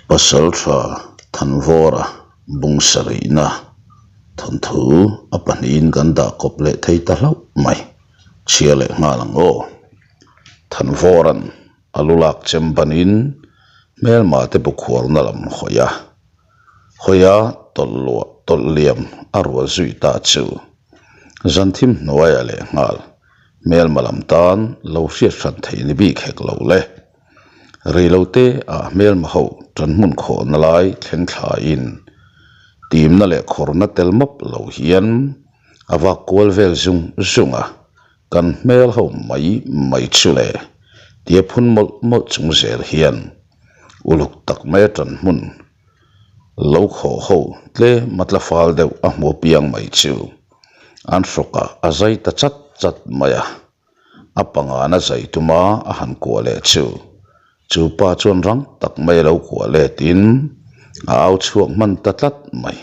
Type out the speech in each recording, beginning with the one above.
Pasaltha Thanvawra bung sarihna thawnthu a pahnihin kan dah kawp leh thei ta hlauh mai. Chhia leh nghal ang aw. Thanvawra'n a lu lak chem banin hmelma te bu khuarna lam hawi a, hawi a tawlh luah tawlh liam a rual zui ta chu. Zan thim hnuaiah leh nghal hmelma lam tan lo hriat hran theih ni bik hek lo le. Reilote ah hmelma ho tan hmun khawhna lai thleng thlaiin timna leh khawrna tel mawp lo hian a vak kual vel zung zung a, kan hmel ho mai mai chu le tia phun mawlh mawlh chung zel hian uluk tak mai a tan hmun Lo khawh ho tlem a tla fal deuh a hmu piang mai chu an hrawkah a zai ta chat chat mai a, a pangana zai tuma a han kuah leh chu chu pa chuan rang tak mai a lo kuah letin a au chhuak hman ta tlat mai.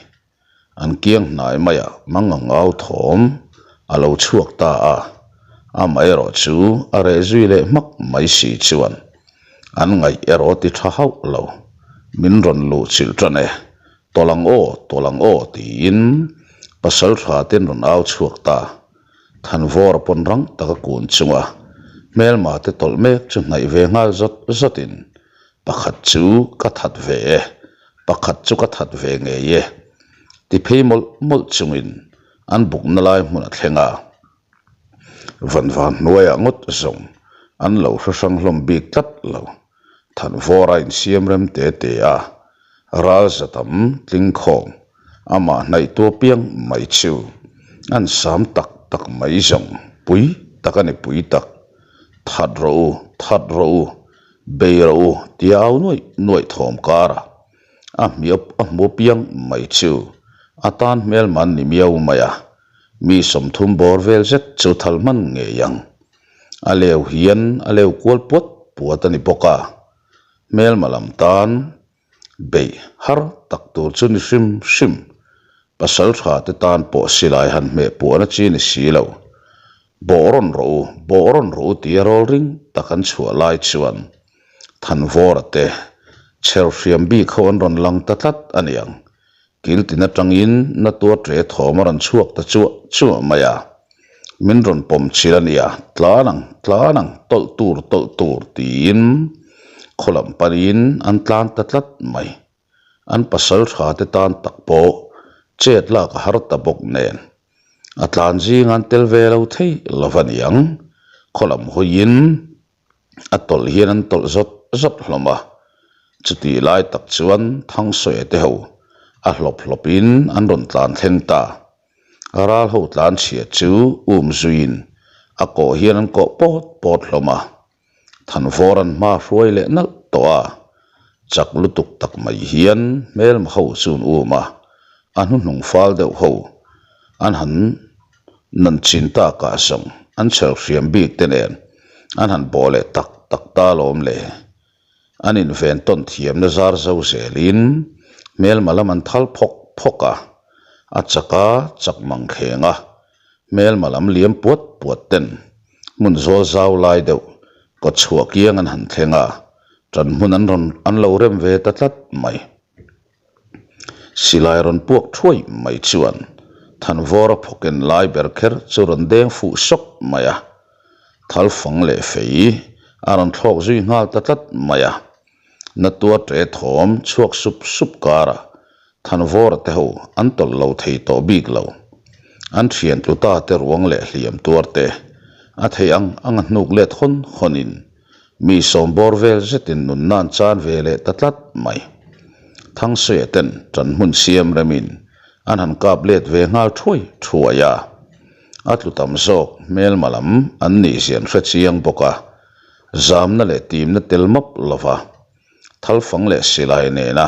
An kiang hnai maiah mangang au thawm a lo chhuak ta a, amaherawh chu a reh zui leh hmak mai si chuan an ngaih erawh ti tha hauh lo, min rawn luh chilh tan e, tawlh ang aw, tawlh ang aw tiin pasal tha ten rawn au chhuak ta. Thanvawra pawn rang taka kun chunga hmelma te tawlh mek chu hnaih ve nghal zawt zawtin Pakhat chu ka that ve e, pakhat chu ka that ve ngei e, ti phei mawlh mawlh chungin an bukna lai hmun a thleng a. Vanvan hnuaiah ngawt zawng an lo hre hrang hlawm bik tlat lo. Thanvawr a insiam rem te te a, ral za tam tling khawm amah hnaih tu apiang mai chu an sam tak tak mai zawng pui tak a ni pui tak. That rawh u, that rawh u, Bei rawh u tia au nuaih nuaih thawm karah a hmiap a hmu piang mai chu a tan hmel man ni miau mai a, mi 30 bawr vel zet chu thal hman ngei ang. A leu hian a leu kual puat puat a ni bawk a, hmelma lam tan beih har tak tur chu ni hrim hrim. Pasal tha te tan pawh silai han hmeh puahna chi ni si lo. Bawh rawn rawh u, bawh rawn rawh u tia rawl ring tak an chhuah lai chuan Thanvawra te chher hriam bik ho an rawn lang ta tlat a niang. Kiltin atangin na tuar ṭe thawm a rawn chhuak ta chuah chuah mai a. Min rawn pawm chil a nia, tlan ang, tlan ang, tawlh tur, tawlh tur tiin khaw lam panin an tlan ta tlat mai. An pasal tha te tan tak pawh chet lak a har ta bawk nen a tlan zing an tel ve lo thei lo a niang. Khaw lam hawiin a tawlh hian an tawlh zawt zawt hlawm a, chutih lai tak chuan Thangsawi te ho a hlawp hlawpin an rawn tlan thleng ta. Ral ho tlan chhia chu um zuiin a kawh hian an kawh pawt pawt hlawm a, Thanvawr an hma hruai leh nalh tawh a, chak lutuk tak mai hian hmelma ho chu an um a, a hnuhnung fal deuh ho an han nan chin takah zawng an chhel hriam bik te nen an han bawh leh tak tak ta alawm le. An inven tawn thiamna zar zo zelin hmelma lam an thal phawk phawk a, a chak a chak mang kheng a, hmelma lam liam puat puat ten hmun zawl zau lai deuh kawt chhuah kiang an han thleng a, ṭan hmun an rawn an lo rem ve ta tlat mai. Silai rawn puak thuai mai chuan Thanvawra phawken lai ber kher chu rawn deng fuh sawk mai a, thal fang leh fei a rawn thlawk zui nghal ta tlat mai a. Na tuar ṭe thawm chhuak sup sup karah Thanvawra te ho an tawlh lo thei tawh bik lo. An thian tlu ta te ruang leh hliam tuar te a theih ang ang a hnuk let hawn hawnin Mi sawmbawr vel zetin nunna an chan ve leh ta tlat mai. Thangsuia ten ṭan hmun siam remin an han kap let ve nghal thuai thuai a. A tlu tam zawk hmelma lam an nih zian hre chiang bawk a, zamna leh timna tel map lova thalfang leh silai nena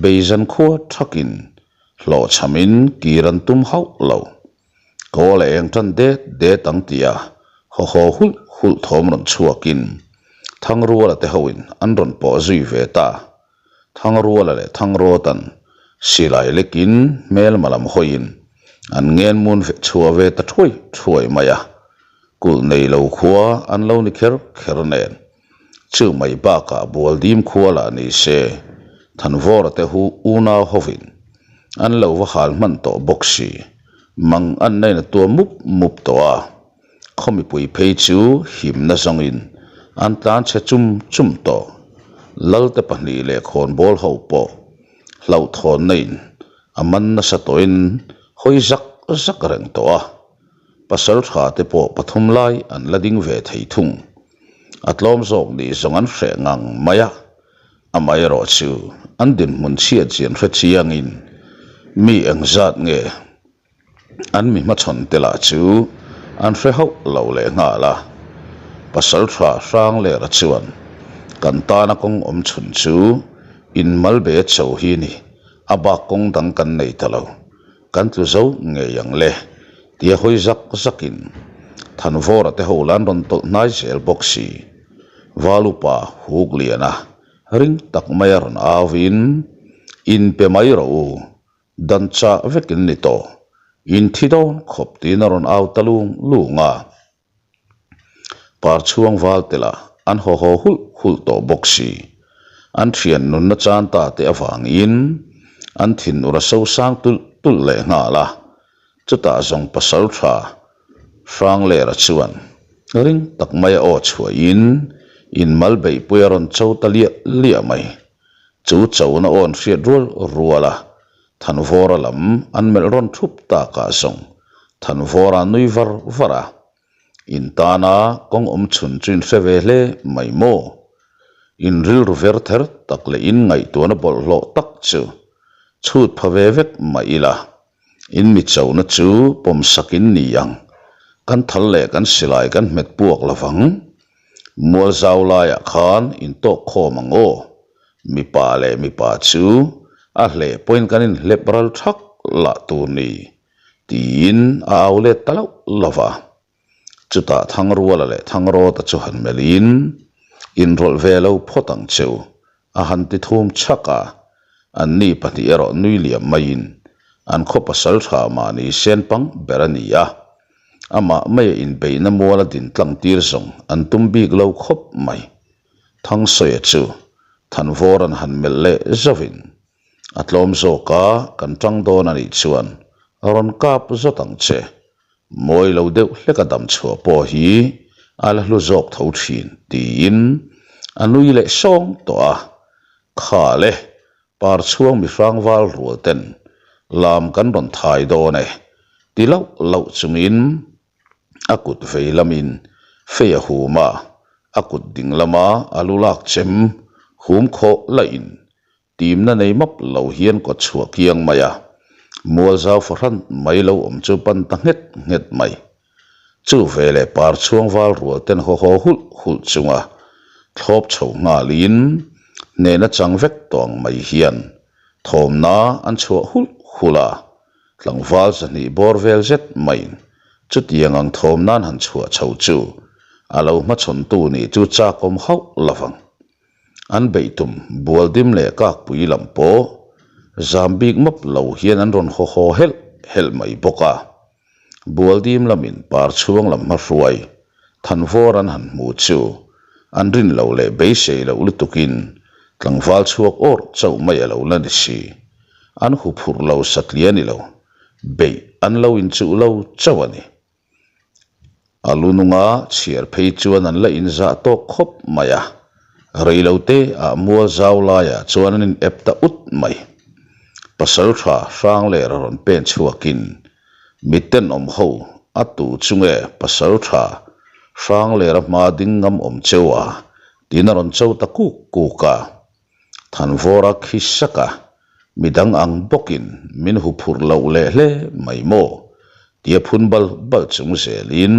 Beizan khua thakin hlawhchhamin kir an tum hauh lo. Kawl a eng tan det det ang tia haw haw hulh hulh thawm rawn chhuakin Thangruala te hoin an rawn pawh zui ve ta. Thangruala leh Thangrawtan silai lekin hmelma lam hawiin an ngenmun ve chhuah ve ta thuai thuai mai a. Kulh nei lo khua an lo ni kher kher nen. Chu mai bakah Bualdim khua lah ni se, Thanvawra te hu unau hovin an lo va hal hman tawh bawk si. Mang an nain a tua mup mup tawh a, khaw mipui phei chu himna zawngin an tlan chhe chum chum tawh. Lalte pahnih leh khawnbawl ho pawh hlauhthawnna in a man nasa tawhin hawi zak zak reng tawh a. Pasal tha te pawh pathum lai an la ding ve thei thung. A tlawm zawk nih zawng an hreh ngang mai a, amaherawh chu an dinhmun chhiat chian hre chiangin mi engzat nge an mi hmachhawn te lah chu an hre hauh lo leh nghal a. Pasal tha Hranglera chuan kan tana kawng awm chhun chu inmal be cho hi ni, a bak kawng dang kan nei ta lo. Kan tlu zo ngei ang le, tia hawi zak zakin Thanvawra te ho lan rawn tawlh hnai zel bawk si. Valupa huk liana ring tak maia rawn auin, In pe mai rawh u, dan chah vekin ni tawh, in thi dawn khawp tiin a rawn au ta lung lung a. Par chhuang val te lah an haw haw hulh hulh tawh bawk si. An thian nunna chan ta te avangin an thinur a sosang tulh tulh leh nghal a. Chutah zawng pasal tha Hranglera chuan ring tak mai a aw chhuahin inmal beihpui a rawn cho ta liah liah mai. Chu chona aw an hriat rual rual a, Thanvawra lam an melh rawn thup takah zawng Thanvawra nui var var a, In tana kawng awm chhun chu in hre ve hle mai maw? In rilru ver ther tak leh in ngaihtuahna bawlhhlawh tak chu chhut pha ve vek mah ila, in mi chona chu pawmsak in ni ang, kan thal leh kan silai kan hmet puak lovang. Mual zau laiah khan in tawk khawm ang aw. Mipa leh mipa chu a hleh pawhin kan inhlep ral thak lah tur ni, tiin a au let ta loh lo va. Chutah Thangruala leh Thangrawta chu han melhin, Inrawlh ve lo phawt ang cheu, a han ti thum chhak a. Anni pahnih erawh nui liam maiin an khaw pasal tha mahni sen pang ber a ni a. Amah maia inbeihna muala din tlang tir zawng an tum bik lo khawp mai. Thangsawi chu Thanvawr an han melh leh zauhin a tlawm zawk a, kan tang dawn a nih chuan rawn kap zawt ang che. Mawi lo deuh hleka dam chhuah pawh hi a la hlu zawk tho thin tiin a nui leh sawng tawh a. Kha le, par chhuang mi hrangval rual ten lam kan rawn thai dawn e ti loh loh chungin a kut vei lamin fei a hum a, a kut ding lama a lu lak chem hum khawh lahin Timna nei map lo hian kawt chhuah kiang mai a, mual zau fahran mai lo awm chu pan ta nghet nghet mai. Chu ve leh par chhuang val rual ten haw haw hulh hulh chunga thlawp chho nghalin hnehna chang vek tawh ang mai hian thawmna an chhuah hulh hulh a, tlangval zahnih bawr vel zet maiin chutiang ang thawmna'n han chhuah chho chu a lo hmachhawntu nih chu chakawm hauh lovang. An beih tum Bualdim leh Kakpui lam pawh zam bik map lo hian an rawn haw haw helh helh mai bawk a. Bualdim lamin par chhuang lam hmahruai Thanvawr an han hmu chu an rin lo leh beisei loh lutukin tlangval chhuak awrh chauh mai a lo la ni si. An huphurh lo satliah ni lo, beih an lo inchuh lo chauh a ni. A lu nunga chhiar phei chuan an la inzah tawk khawp mai a, reilote ah mual zau laiah chuan an in ep ta ut mai. Pasal tha hrang leh rawn pen chhuakin miten awm ho a tu chu nge pasal tha hrang leh a hma ding ngam awm cheu a tiin a rawn cho ta kuk kuk a. Thanvawra khi sak a, midang ang bawkin min huphurh loh leh hle mai maw? tia phun bal bal chung zelin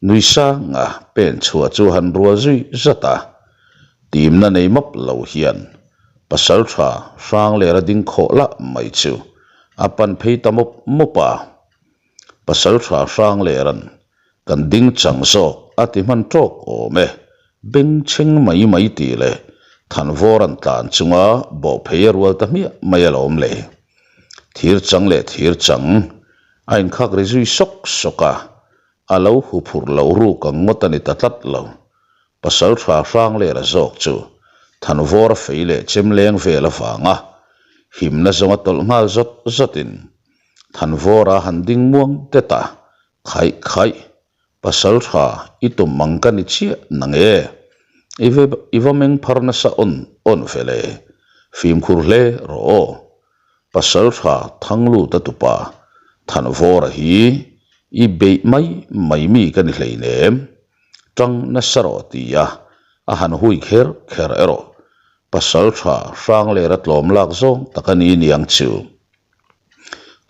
nui sanga pen chhuah chu han rual zui zat a. Timna nei map lo hian pasal tha hrang lera ding khawh lah mai chu a pan phei ta mawp mawp a. Pasal tha hrang leran Kan ding chang zawk a ti hman tawk awm e, bengchheng mai mai tih leh thanvawr an tlan chunga bawh phei a rual ta hmiah mai alawm le. Thir chang leh thir chang a inkhak ri zui sawk sawk a, a lo huphurh loh ruk ang ngawt a ni ta tlat lo. Pasal tha hrang lera zawk chu. Thanvawra fei leh chem leng vel avanga himna zawnga tawlh nghal zawt zawtin Thanvawra han ding muang det a, Khaih khaih, pasal tha i tum ang ka ni chiah nang e, i i va meng phar nasa awn awn ve le, fimkhur hle rawh aw. Pasal tha Thangluta tupa Thanvawra hi i beih mai mai mi ka ni hleinem, tang nasa rawh ti a a han hui kher kher erawh pasal tha Hranglera tlawm lak zawng tak a ni niang chu.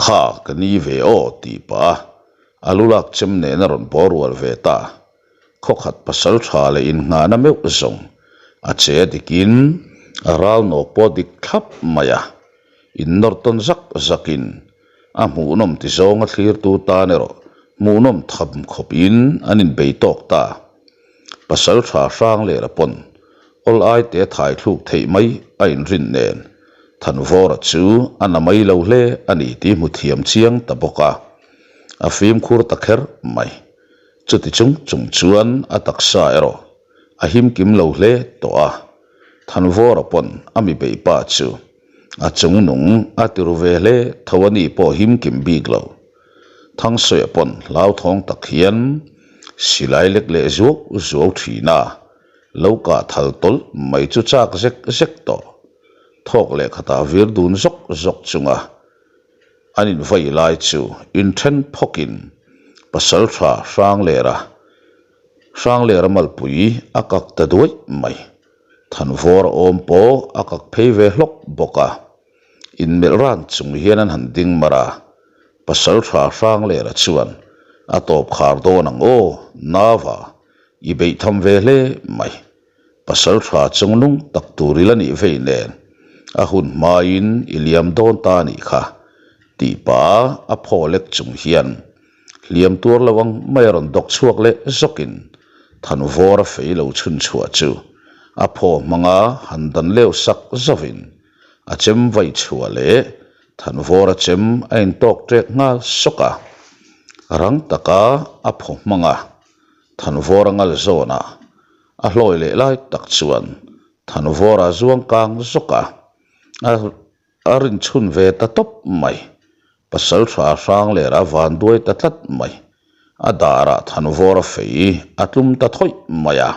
Kha ka ni ve aw tih pah a, a lu lak chem nen a rawn bawr rual ve ta. Khawkhat pasal tha leh innghahna meuh zawng a che a dikin a ral nawk pawh dik thlap mai a, innawr tawn zak zakin a hmuhnawm ti zawnga thlirtu tan erawh hmuhnawm tham khawpin an inbei tawk ta. Pasal tha hrang leh a pawn awl ai te thai thluk theih mai a inrin nen Thanvawra chu a na mai lo hle a ni tih hmu thiam chiang ta bawk a, a fimkhur ta kher mai. Chuti chung chung chuan a taksa erawh a him kim lo hle tawh a, Thanvawra pawn a mi beih pa chu a chung nung a ti ru ve hle tho a ni pawh him kim bik lo. Thangsawiah pawn hlauthawng tak hian silai lek leh zuau zuau thin a, lo kah thal tawlh mai chu chak zek zek tawh. Thawk leh khatah vir dun zawk zawk chunga an invai lai chu inthen phawkin pasal tha Hranglera Hranglera malpui a kak ta duai mai. Thanvawr a awm pawh a kak phei ve hlawk bawk a. Inmelh ran chung hian an han ding mar a, pasal tha Hranglera chuan a tawp khar dawn ang aw, Nava, i beih tham ve hle mai. Pasal tha chungnung tak tur i la nih vei nen a hun hmain i liam dawn ta a nih kha, tih pah a phaw lek chung hian hliam tuar lo ang mai a rawn dawk chhuak leh zawkin Thanvawr a fei lo chhun chhuah chu a phaw hmanga han dan leu sak zauhin a chem vai chhuah leh Thanvawr a chem a intawk ṭek nghal sawk a, rang taka a phaw hmanga Thanvawr a ngal zawnah a hlawi leh lai tak chuan Thanvawra zuang kang zawk a, a rinchhun ve ta tawp mai. Pasal tha hrang leh a van duai ta tlat mai. A darah Thanvawra fei a tlum ta thawih mai a.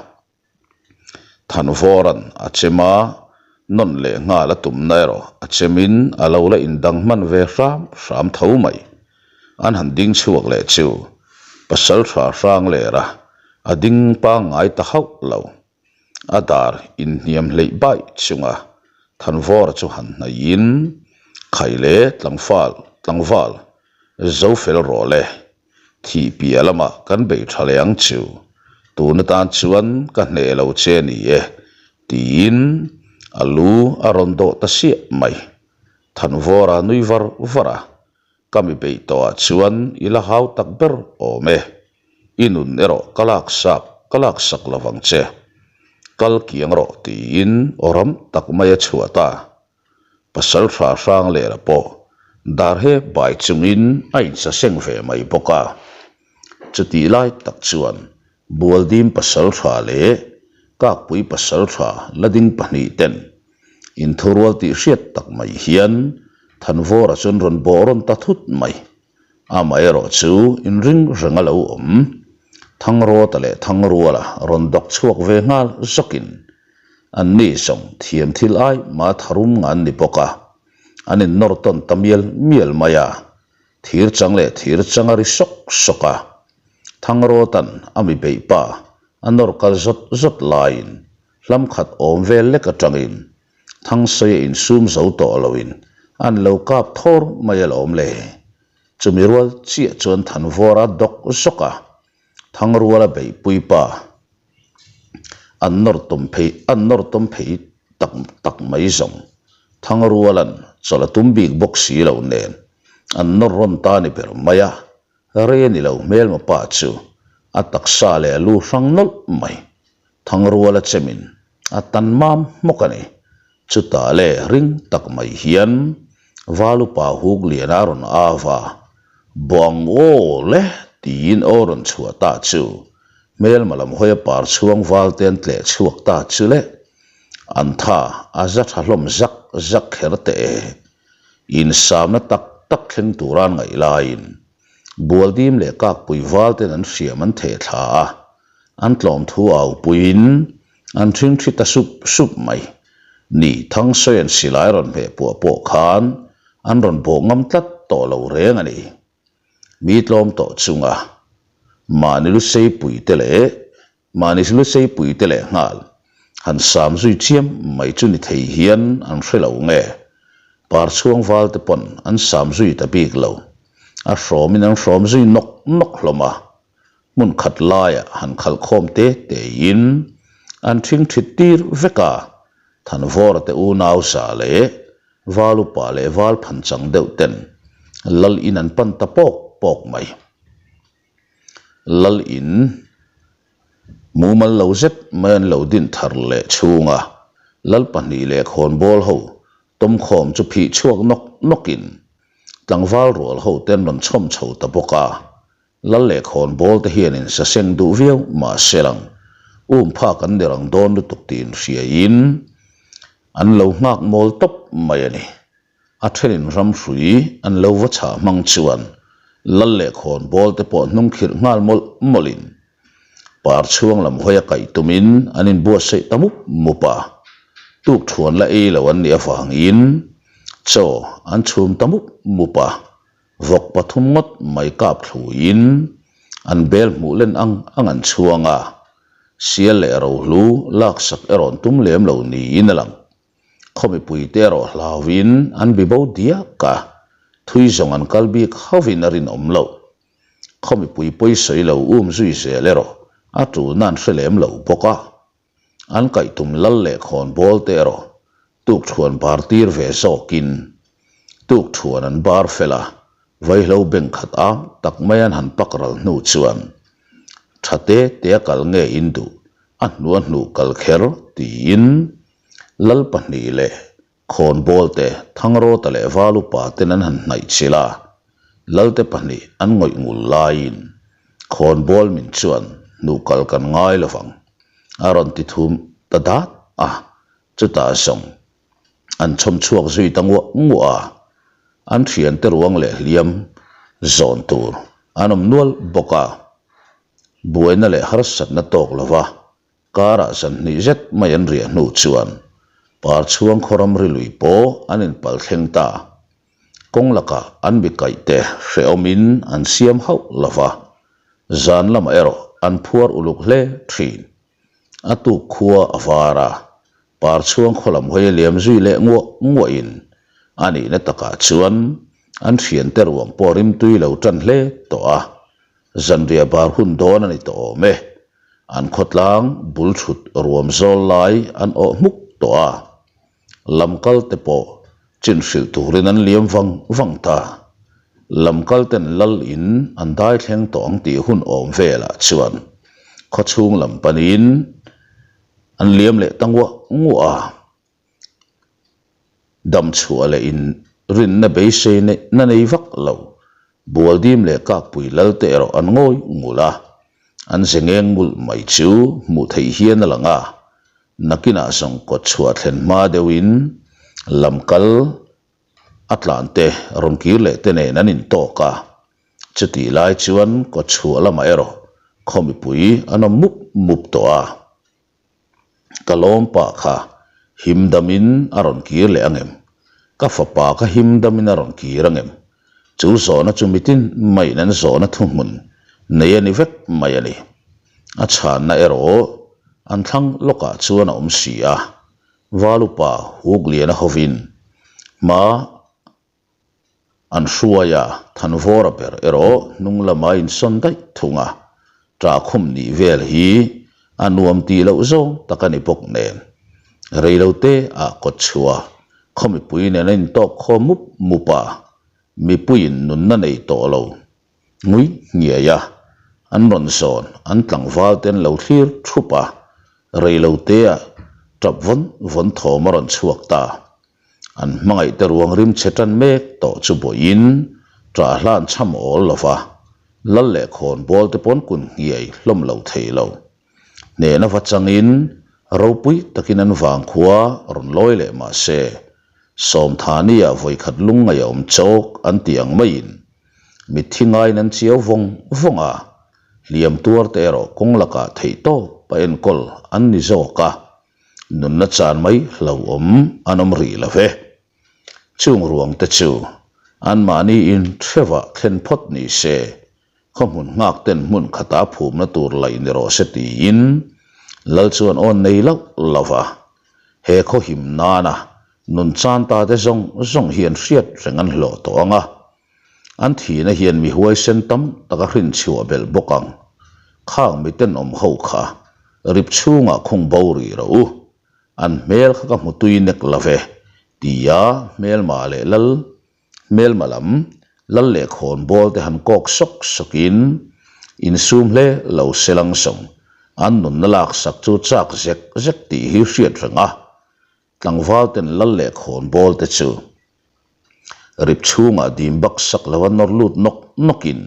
Thanvawra'n a chem a, nawn leh nghal a tumna erawh a chemin a lo la indang hman ve hram hram tho mai. An han ding chhuak leh chu pasal tha hrang lera a ding pangngai ta hauh lo. A dar inhniam hleih baih chunga Thanvawra chu han hnaihin Khai leh tlangfal tlangval zo fel rawh le. Thih piah lamah kan bei tha leh ang chu, tun atan chuan ka hneh lo che a ni e, tiin a lu a rawn dawh ta siah mai. Thanvawra nui var var a, ka mi beih tawhah chuan i la hau tak ber awm e, i nun erawh ka laksak ka laksak lo vang che, kal kiang rawh tiin aw ram tak mai a chhuah ta. Pasal hra hrang lehla pawh dar he bai chungin a insaseng ve mai bawk a. Chutih lai tak chuan Bualdim pasal hra leh Kakpui pasal hra la ding pahnih ten inthurual tih hriat tak mai hian Thanvawra chuan rawn bawh rawn ta thut mai. Amaherawh chu inring reng a lo awm. Thangrawta leh Thangruala rawn dawk chhuak ve nghal zawkin An ni zawng thiam thil ai mah tharum nga an ni bawk a, an innawr tawn ta mial mial mai a, thir chang leh thir chang a ri sawk sawk a. Thangrawtan a mi beih pa a nawr kal zawt zawt laiin hlam khat awm vel lek atangin Thangsawi a insum zo tawh loin an lo kap thawr mai alawm le. Chumi rual chiah chuan Thanvawra dawk zawk a, Thangruala beihpui pa an nawr tum phei an nawr tum phei tak tak mai zawng. Thangruala'n chawlh a tum bik bawk si lo nen an nawr rawn ta ni ber mai a, rei a ni lo hmelma pa chu a taksa leh a lu hrang nawlh mai. Thangruala chemin a tan mam hmawk a ni. Chutah le ring tak mai hian Valupa huk lian a rawn au a, Buang aw le tiin aw rawn chhuah ta chu hmelma lam hawia par chhuang val te an tleh chhuak ta chu le. An tha a za tha hlawm zak zak kher teh e. Insamna tak tak thleng tura an ngaih laiin Bualdim leh Kakpui val ten an hriam an theh thla a, an tlawm thu au puiin an ṭhing ṭhi ta sup sup mai. Ni Thangsawia'n silai rawn hmeh puah pawh khan an rawn bawh ngam tlat tawh lo reng a ni. Mi tlawm tawh chunga mahni luseipui te leh mahni luseipui te leh nghal han sam zui chiam mai chu ni thei hian an hre lo nge? Parchhuang val te pawn an sam zui ta bik lo. A hrawmin an hrawm zui nawk nawk hlawm a. Hmun khat laiah han khalh khawm te tein an ṭhing ṭhit tir vek a, Thanvawra te unau za leh Val upa leh val phan chang deuh ten Lal in an pan ta pawk pawk mai. Lal in mumal lo zet mai an lo din thar leh chhunga Lal pahnih leh khawnbawl ho tawmkhawm chu phih chhuak nawk nawkin tlangval rual ho te an rawn chhawm chho ta bawk a. Lal leh khawnbawl te hian in saseng duh viau mah se lang um phak an ni rang dawn lutuk tih inhriaiin an lo nghak mawl tawp mai a ni. A thenin ramhrui an lo va chhah hmang chuan lal leh khawnbawl te pawh hnung khirh nghal mawlh mawlhin par chhuang lam hawi a kaih tumin an inbuatsaih ta mup mup a. Tuk thuan la ei lo an nih avangin chaw an chhum ta mup mup a. Vawk pathum ngawt mai kap thluin an bel hmuh len ang ang an chhuang a, sial leh rohlu laksak erawh an tum lem lo niin a lang. Khaw mipuite erawh hlauin an bi bo diak a, thui zawng an kal bik hauhin a rinawm loh. Khaw mipui pawisawi lo um zui zel erawh a tulna an hre lem lo bawk a. An kaihtum lal leh khawnbawl te erawh tukthuan bar tir ve zawkin tukthuan an bar fel a, vaihlo beng khat ang tak mai an han pak ral hnu chuan tha te te a kal nge in duh a hnu a hnuh kal kher tiin lal pahnih leh Khawnbawl te, Thangrawta leh Valupa ten an han hnaih chilh a, Lalte pahnih an ngawih ngul laiin Khawnbawl min chuan hnuh kal kan ngai lo vang a rawn ti thum ta dat a, chutah zawng an chhawm chhuak zui ta nguah nguah a, an thiante ruang leh hliam zawn tur an awm nual bawk a, buaina leh harsatna tawk lova Karah zanhnih zet mai an riah hnu chuan Parchhuang khaw ramri lui pawh an inpal thleng ta. Kawng lakah an mi kaihte hrehawmin an siam hauh lo va, zan lamah erawh an phuar uluk hle thin. A tuk khua a var a, Parchhuang khaw lam hawi a liam zui leh nguah nguahin a nihna takah chuan an thiante ruang pawh rimtui lo tan hle tawh a, Zanriah bar hun dawn a ni tawh awm e. An khawtlang bul thut ruam zawl lai an awh hmuk tawh a. Lamkal te pawh chin hrilh turin an liam vang vang ta. Lamkal ten lal in an dai thleng tawh ang tih hun awm velah chuan khawchhung lam panin an liam leh ta nguah nguah a. Dam chhuah leh in rinna beisei na nei vak lo. Bualdim leh Kakpui lal te erawh an ngawi ngul a, an ze ngeng ngulh mai chu hmuh theih hian a lang a. Nakinah zawng kawt chhuah thlen hma deuhin lam kal a tlan te rawn kir leh te nen an intawk a. Chutih lai chuan kawt chhuah lamah erawh khaw mipui an awm mup mup tawh a. Ka lawm pah kha him damin a rawn kir leh angem? Ka fapa kha him damin a rawn kir angem? Chu zawhna chu mitin maiin an zawhna thuhmun nei a ni vek mai a ni. A chhanna erawh an thlang lawkah chuan a awm si a, Valupa Hukliana hovin hma An hruai a, Thanvawra ber erawh hnung lama insawn daih thung a, ṭahkhum nih vel hi a nuam tih loh zawng tak a ni bawk nen. Reilote ah kawt chhuah khaw mipui nen a intawk khawm mup mup a, mipuiin nunna nei tawh lo ngui hniai a, an rawn zawn an tlangval te an lo thlir thup a, reilote ah ṭap vawn vawn thawm a rawn chhuak ta. An hmangaihte ruang rim chhe tan mek tawh chu bawihin ṭah hlan chham awl lo va, lal leh khawn bawl te pawn kun hniai hlawm lo thei lo. Hnehna va changin. Ropui takin an vangkhua rawn lawi leh mah se, Sawmthani-ah vawikhat lungngaih a awm chawk an tih ang maiin mitthi ngaiin an chiau vawng vawng a, hliam tuar te erawh kawng lakah theihtawp a enkawl an ni zawk a, nunna chan mai hlauhawm an awm rih lo ve. Chung ruang te chu anmahni in hrevah thlen phawt ni se, khaw hmun nghak ten hmun khata phumna tur laih ni rawh se tiin Lal chuan awn nei loh lo va. He khaw him nana nun chan ta te zawng zawng hi an hriat reng an hlawh tawh ang a, an thihna hian mi huaisen tam tak a hrinchhuah belh bawk ang. Khang mi tenawm ho kha rip chhungah khung bo rih rawh u. An hmel kha ka hmu tui nek lo ve, tia hmelma leh lal hmelma lam lal leh khawn bawl te han kawk sawk sawkin insum hle lo se lang sawng an nunna laksak chu chak zek zek tih hi hriat reng a, tlangval ten lal leh khawn bawl te chu rip chhungah dim bak sak lo a nawr lut nawk nawkin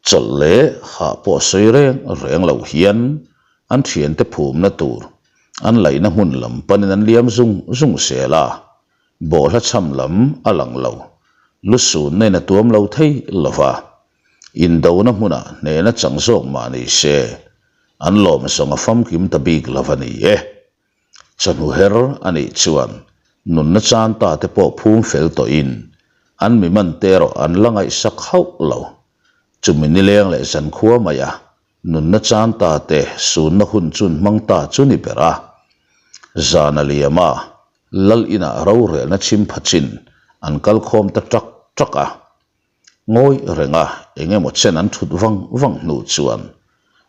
Chawlh leh hah pawh sawi reng reng lo hian an thiante phumna tur an laihna hmun lam panin an liam zung zung zel a, bawhhla chham lam a lang lo, lusun nen a tuam lo thei lo va, indona hmunah hnehna chang zawk mah ni se an lawm zawng a famkim ta bik lo a ni e. Chawhnu her a nih chuan nunna chan ta te pawh phum fel tawhin an mi man te erawh an la ngaihsak hauh lo. Chumi nileng leh zankhua maia nunna chan ta te sunna hun chun hmang ta chu ni ber a. Zan a liam a, Lal inah rorelna chhim pha chin an kal khawm ta ṭak ṭak a. Ngawi renga eng emaw chen an thut vang vang hnu chuan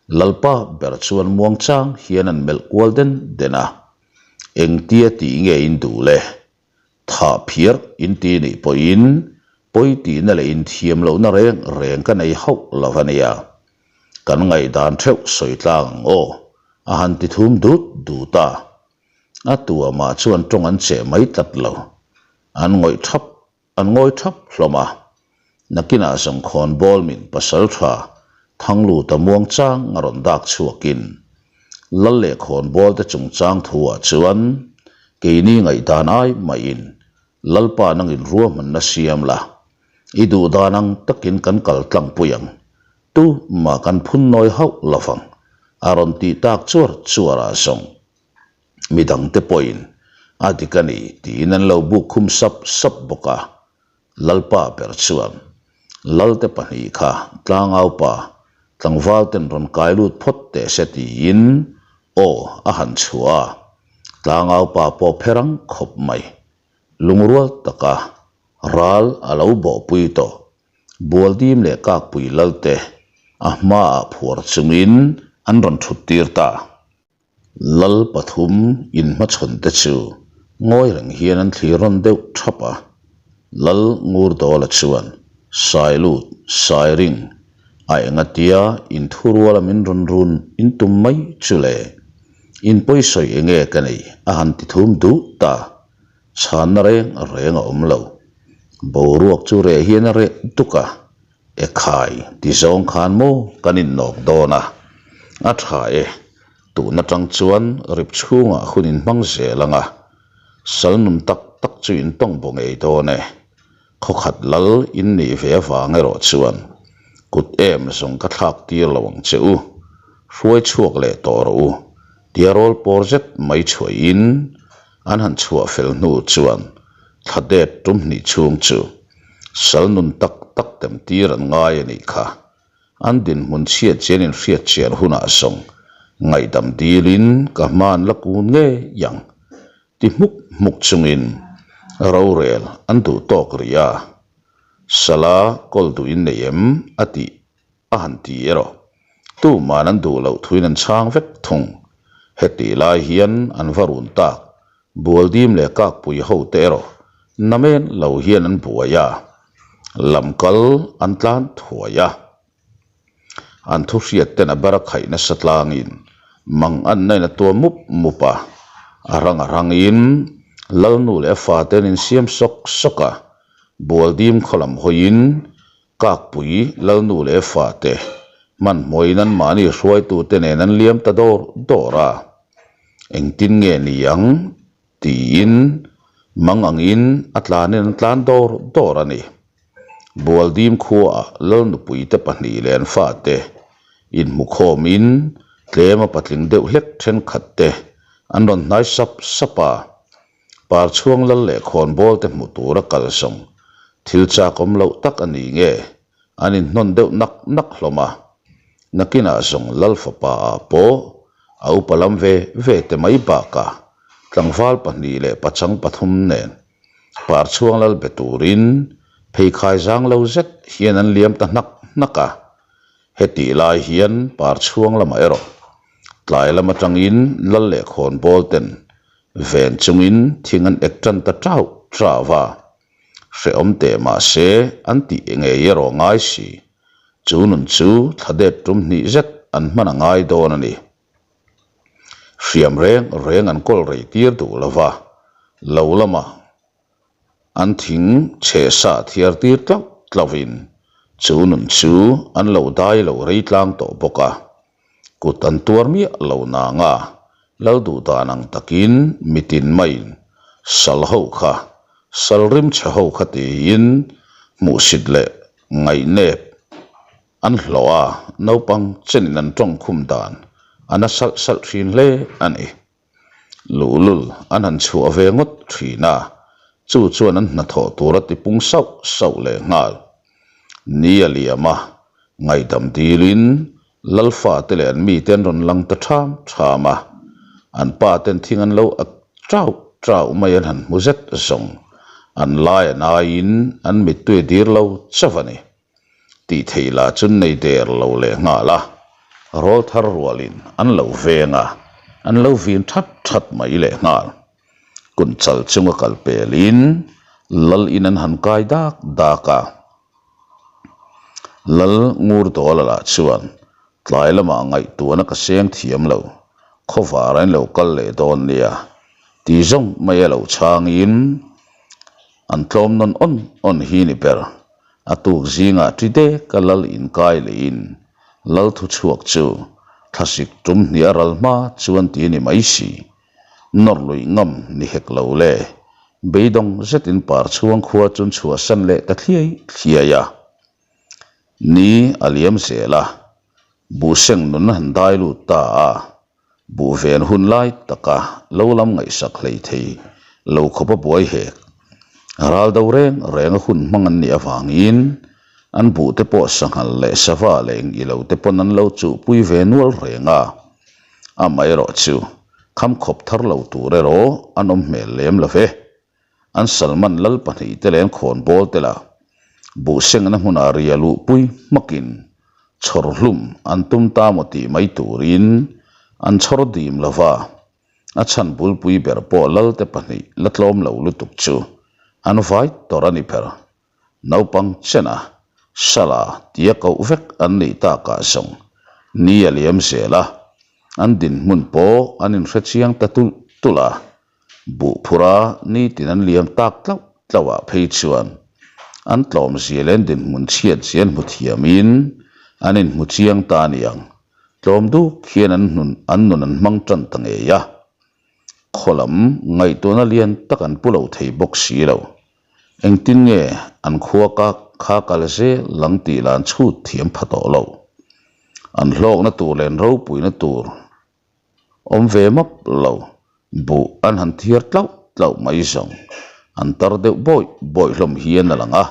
Lalpa ber chuan muangchang hian an melh kual den den a, Engtia tih nge in duh le? Thah phiar in ti nih pawhin pawi tihna leh inthiam lohna reng reng ka nei hauh lo a nia. Kan ngaihdan theuh sawi tlang ang aw, a han ti thum dut dut a. A tuamah chuan tawng an cheh mai tlat lo. An ngawih thap An ngawi thap hlawm a. Nakinah zawngkhawn bawl min pasal tha Thangluta muang chang a rawn dak chhuakin Lal leh khawn bawl te chungchang thu ah chuan keini ngaihdan ai maiin Lalpa nangin ruahmanna siam la, i duhdan ang takin kan kal tlang pui ang, tu mah kan phun nawi hauh lovang a rawn tih tak chuar chuar ah zawng. Midangte pawhin a dik a ni tiin an lo buk khum sap sap bawk a. Lalpa ber chuan Lalte pahnih kha tlangaupa tlangvalten rawn kai lut phawt teh se tiin aw a han chhuah a. Tlangaupa pawh phe rang khawp mai. Lungrual taka ral a lo bawhpui tawh. Bualdim leh Kakpui Lalte a hmaah phuar chungin an rawn thut tir ta. Lal pathum inhmachhawn te chu ngawi reng hian an thlir rawn deuh thap a. Lal Ngurdawla chuan, Sailut, Sairing, a engatia inthuruala min rawn run in tum mai chu le? In pawisawi enge ka nei? a han ti thum duh ta. Chhanna reng reng a awm lo. Boruak chu reh hian a reh duk a. Ekhai, ti zawng khan maw kan innawk dawn a, a tha e, tun atang chuan rip chhungah hun inhmang zel ang a, sal nun tak tak chu in tawng baw ngei dawn e, khawkhat lal in nih ve avang erawh chuan kut em zawng ka thlak tir lo ang che u, hruai chhuak leh tawh rawh u, tia rawl pawr zet mai chhuahin an han chhuah fel hnu chuan thla det tum hnih chhung chu sal nun tak tak tem tir an ngai a nih kha. An dinhmun chhiat chian in hriat chian hunah zawng ngaihdam dilin ka hma an la kun ngei ang ti hmuk hmuk chungin rorel an duh tawk rih a, Sala kawl duh in nei em? a tih a han ti erawh tuman an duh loh thuin an chhang vek thung. Hetih lai hian an va run tak, Bualdim leh Kakpui ho te erawh namen lo hian an buai a, lam kal an tlan thuai a. An thu hriat ten a ber a khaih nasa tlangin mang an nain a tuam mup mup a, a rang a rangin Lalnu leh a fate an insiam sawk sawk a, Bualdim khaw lam hawiin Kakpui, Lalnu leh fate, hmanhmawhin anmahni hruaitute nen an liam ta dawr dawr a. Engtin nge ni ang? tiin mang angin a tlanin an tlan dawr dawr a ni. Bualdim khuaah Lalnupuite pahnih leh an fate inhmukhawmin tlema patling deuh hlek thenkhat te an rawn hnai sap sap a. Parchhuang lal leh khawnbawl te hmu tura kal zawng thil chak awm loh tak a ni nge an inhnawn deuh nak nak hlawm a. Nakinah zawng lal fapa ah pawh a upa lam ve ve te mai bakah tlangval pahnih leh pachang pathum nen Parchhuang lal be turin pheikhai zang lo zet hian an liam ta hnak hnak a. Hetih lai hian Parchhuang lamah erawh tlai lam atangin lal leh khawnbawl ten ven chungin thing an ek tan ta tau tau a. Hrehawm teh mahse an tih ngei erawh ngai si. Chu nun chu thla det tum hnih zet an hman a ngai dawn a ni. Hriam reng reng an kawl rei tir duh lo va, lo lama an thing chhe sa thiar tir tlauh tlauhin chu nun chu an lo dai lo rei tlang tawh bawk a. Kut an tuar miah lo nang a, lal duh dan ang takin mitin maiin sal ho kha, sal rim chhe ho kha tiin hmuhsit leh ngaihnep An hlawh a, naupang chenin an tawng khum dan a na salh salh thin hle a ni. Luhlul an han chhuah ve ngawt thin a, chu chuan an hnathawh tur a tipung sauh sauh leh nghal. Ni a liam a, ngaihdam dilin Lalfa te leh an mite an rawn lang ta ṭham ṭham a, an pa ten thing an lo ak ṭauh ṭauh mai an han hmu zet zawng. An lai a naiin an mittui a dir lo chauh a ni. Tih theih lah chu nei der lo leh nghal a, rawl thar rualin an lo veng a, an lo vin that that mai leh nghal. Kun chal chunga kal pelin lal in an han kai dak dak a. Lal ngur dawla lah chuan tlai lamah ngaihtuahna ka seng thiam lo, khawvar an lo kal leh dawn nia ti zawng mai a lo chhangin an tlawm nawn awn awn hi ni ber. A tuk zingah ṭi dek a lal inkai leiin lal thu chhuak chu thlasik ṭum hnih a ral hma chuan ti a ni mai si. Nawr luih ngam ni hek lo le. Beidawng zetin Parchhuang khua chuan chhuahsan leh ta thliai thliai a. Ni a liam zel a, Buhseng nun a han dai lut ta a. Buh ven hun lai taka lo lam ngaihsak hlei thei lo khawp a buai hek. Ral do reng reng a hun hmang an nih avangin an buh te pawh sanghal leh sava leh eng ilo te pawn an lo chuhpui ve nual reng a. Amaherawhchu kham khawp thar lo tur erawh an awm hmel lem lo ve. An Salman lal pahnihte leh an khawnbawl te lah buhsengna hmunah ria luhpui hmakin chhawr hlum an tum ta maw tih mai turin an chhawr dim lo va, a chhan bulpui ber pawh lalte pahnih la tlawm lo lutuk chu an vai tawrh a ni ber. Naupang chena Sala tia koh vek an nih takah zawng ni a liam zel a, an dinhmun pawh an inhrechiang ta tulh tulh a. Buh phura nitin an liam tak tlauh tlauh ah phei chuan an tlawm zia leh an dinhmun chhiat zia an hmu thiamin an inhmu chiang ta a niang. Tlawm duk hian an hnun an nun an hmang tan ta ngei a. Khaw lam ngaihtuahna lian tak an pu lo thei bawk si lo. Engtin nge an khua ka kha kal zel ang tih lah an chhut thiam pha tawh lo. An hlawkna tur leh an ropuina tur Awm ve map lo, buh an han thiar tlauh tlauh mai zawng. An tar deuh bawih bawih hlawm hian a lang a.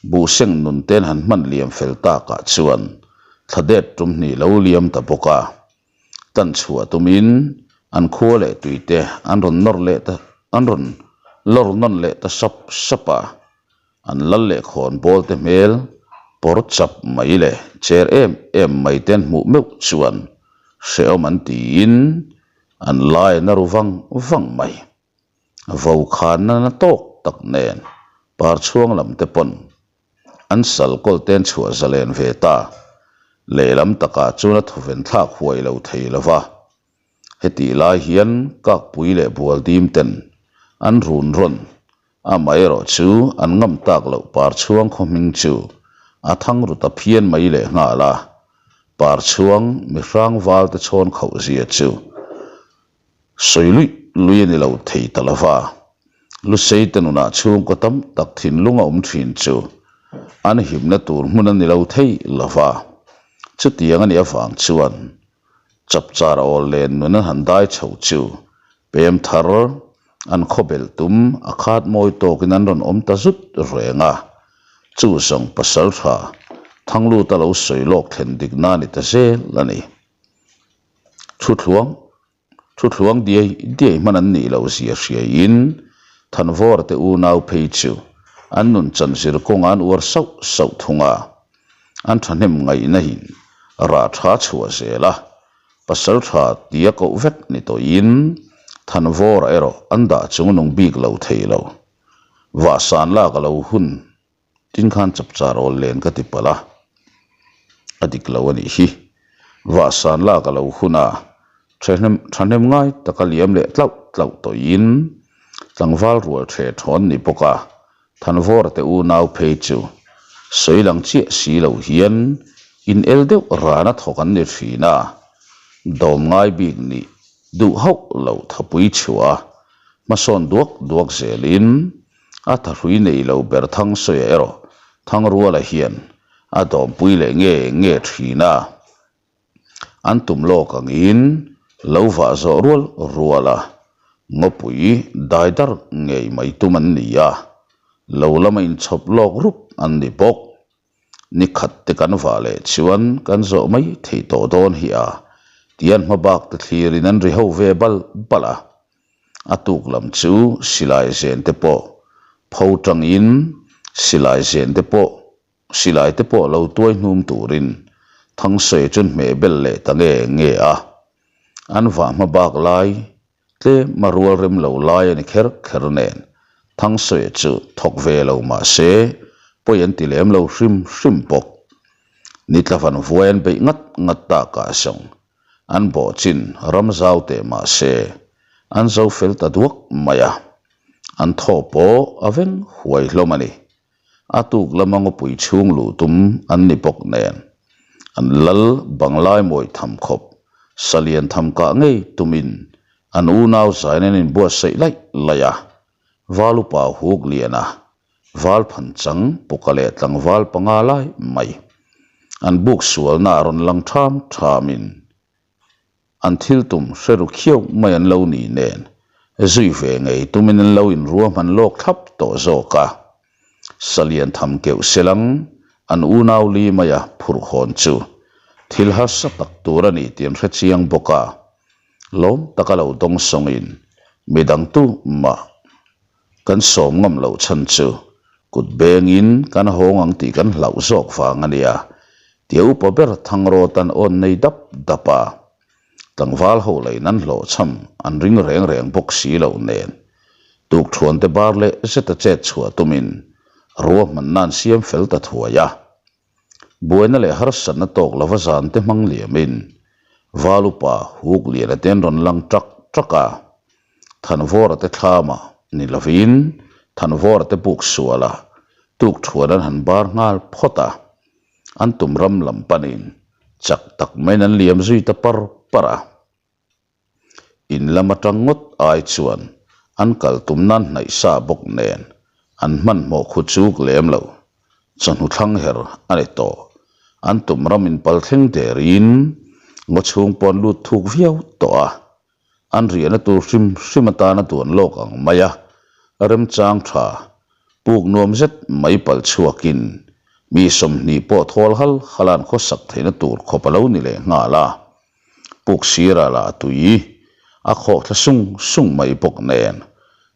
Buh seng nun ten han hman liam fel takah chuan thla det tum hnih lo liam ta bawk a. Tan chhuah tumin an khua leh tui te an rawn nawr leh ta an rawn lawr nawn leh ta sap sap a. An lal leh khawn bawl te hmel pawr chap mai leh cher em em mai te an hmuh meuh chuan hrehawm an tiin an lai a na ru vang vang mai. Vo khanna na tawk tak nen parchhuang lam te pawn an sal kawl te an chhuah zalen ve ta. Lehlam takah chuan a thawven thlak huai lo thei lo va. Hetih lai hian Kakpui leh Bualdim ten an run rawn, amaherawh chu an ngam tak loh Parchhuang khaw hming chu a thang ru ta phian mai leh nghal a, Parchhuang mihrang val te chhawn khauh zia chu. Sawi luih luih a ni lo thei ta lova, Lusei te nunah chhungkaw tam tak thinlung a awm thin chu an himna tur hmun a ni lo thei lova, chutiang a nih avang chuan Chapchar awl len nun an han dai chho chu pem thar an khawbel tum a khat mawi tawkin an rawn awm ta zut reng a, chu zawng pasal tha Thangluta lo sawi lawk thlen dikna a ni ta zel a ni. Thuthluang Thuthluang diai diai hman an nih loh zia hriaiin Thanvawra te unau phei chu an nun chan zir kawngah an uar sauh sauh thung a, an thahnem ngaihnahin rah tha chhuah zel a, pasal tha tia koh vek ni tawhin Thanvawra erawh an dah chung nung bik lo thei lo. Vahsan lak a lo hun Tin khan chapchar awl len ka ti palh a, a dik lo a nih hi. Vahsan lak a lo hun a, thahnem thahnem ngai taka liam leh tlauh tlauh tawhin tlangval rual the thawn ni bawk a, Thanvawra te unau phei chu sawi lang chiah si lo hian in el deuh rana thawk an ni thin a, dawm ngai bik nih duh hauh lo thapui chhuah a, hmasawn duak duak zelin A thahrui nei lo ber Thangsawiah erawh Thangruala hian a dawmpui leh nge nge thin a, an tum lawk angin lo vah zawh rual rual a, ngawpui dai dar ngei mai tum an ni a, lo lama inchhawp lawk rup an ni bawk. Ni khat te kan vah leh chuan kan zawh mai thei tawh dawn hi a, tian hmabak te thlirin an ri ho ve bal bal a. A tuk lam chu silai zen te pawh pho tangin silai zen te pawh silai te pawh lo tuai hnum turin Thangsawi chuan hmeh bel leh ta nge nge a. An vah hmabak lai Tlem a rual rem lo lai a ni kher kher nen Thangsawi chu thawk ve lo mah se pawi an ti lem lo hrim hrim bawk. Nitla van vuai an beih ngat ngat takah zawng an bawh chin ram zau teh mah se an zo fel ta duak mai a, an thaw pawh a veng huai hlawm a ni. A tuk lama ngawpui chhung luh tum an ni bawk nen, an lal banglai mawi tham khawp, salian tham kah ngei tumin an unau zain an inbuatsaih laih laih a. Val upa huk lian a, val phan chang puka leh tlangval panga lai mai. An buk sualna a rawn lang ṭham ṭhamin An thil tum hre ru khiau mai an lo ni nen, zui ve ngei tumin an lo inruahman lawk thlap tawh zawk a. Salian tham keuh selang an unau li maia phurh hawn chu thil harsa tak tur a ni tih an hre chiang bawk a. Lawm taka lo dawng sawngin midang tu mah kan sawm ngam loh chhan chu kut bengin kan hawng ang tih kan hlauh zawk vang a nia tia upa ber Thangrawt an awn nei dap dap a, tlangval ho lain an hlawhchham an ring reng reng bawk si lo nen tukthuan te bar leh zeta chet chhuah tumin ruahmanna an siam fel ta thuai a. Buaina leh harsatna tawk lova zan te hmang liamin Val upa Huk Liana te an rawn lang ṭak ṭak a, Thanvawra te thlama ni lovin Thanvawra te buk suala tukthuan an han bar nghal phawt a, an tum ram lam panin chak tak maiin an liam zui ta par par a. In lam atang ngawt ai chuan an kal tum nan hnaih sa bawk nen an hmanhmawh khu chuk lem lo. Chawhnu thlang her a ni tawh. An tum ram in pal thleng derin ngaw chhung pawh an lut thuk viau tawh a. An riahna tur hrim hrim atana duan lawk ang mai a, remchang tha puk nuam zet mai pal chhuakin mi 20 pawh thawl hal hal an khawsak theihna tur khawp a lo ni leh nghal a. Puk sirah lah a tui a khawh thla sung sung mai bawk nen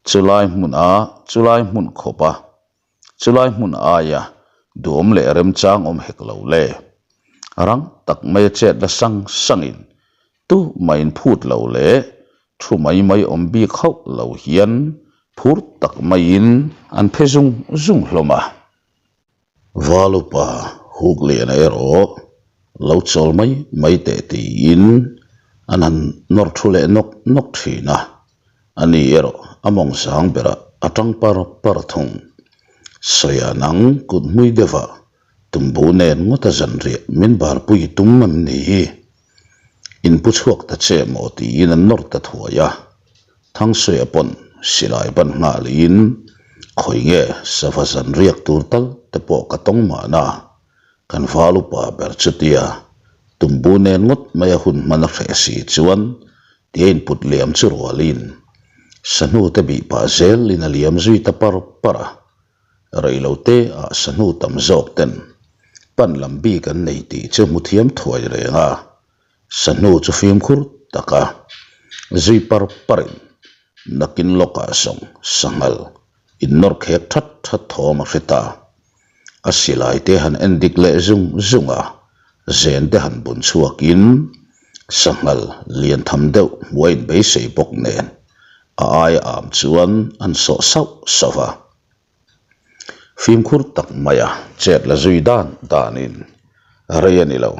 chulai hmun a chulai hmun khawp a chulai hmun aia duhawm leh remchang awm hek lo le. Rang tak mai a chet la sang sangin tu mah in phut lo leh thu mai mai awm bik hauh lo hian phur tak maiin an phe zung zung hlawm a. Valupa huk liana erawh lo chawl mai mai teh tiin an han nawr thu leh nawk nawk thin a, ani erawh a mawng zang berah a tang par par thung. Sawiah nang kut hmui deuhah tumbu nen ngawta zanriah min barpui tum an ni hi. In pu chhuak ta che maw tiin an nawr ta thuai a. Thangsuia pawn silai ban nghalin khawi nge sava zan riak tur tal te pawh ka tawng mahna kan val upa ber chutia tumbu nen ngawt mai a hun hman a hreh si chuan tia input liam chu rualin sahnu te bih pah zelin a liam zui ta par par a. Reilote ah sahnu tam zawk ten pan lam bik an nei tih chu hmu thiam thuai reng a. Sahnu chu fimkhur taka zui par parin nakin lawkah zawng sanghal innawr khek that that thawm a hre ta. A silai te han en dik leh zung zung a, zen te han bun chhuakin sanghal lian tham deuh hmuh a inbeisei bawk nen a aia am chuan an sawh sauh sauh va. Fimkhur tak maia chet la zui dan danin rei a ni lo.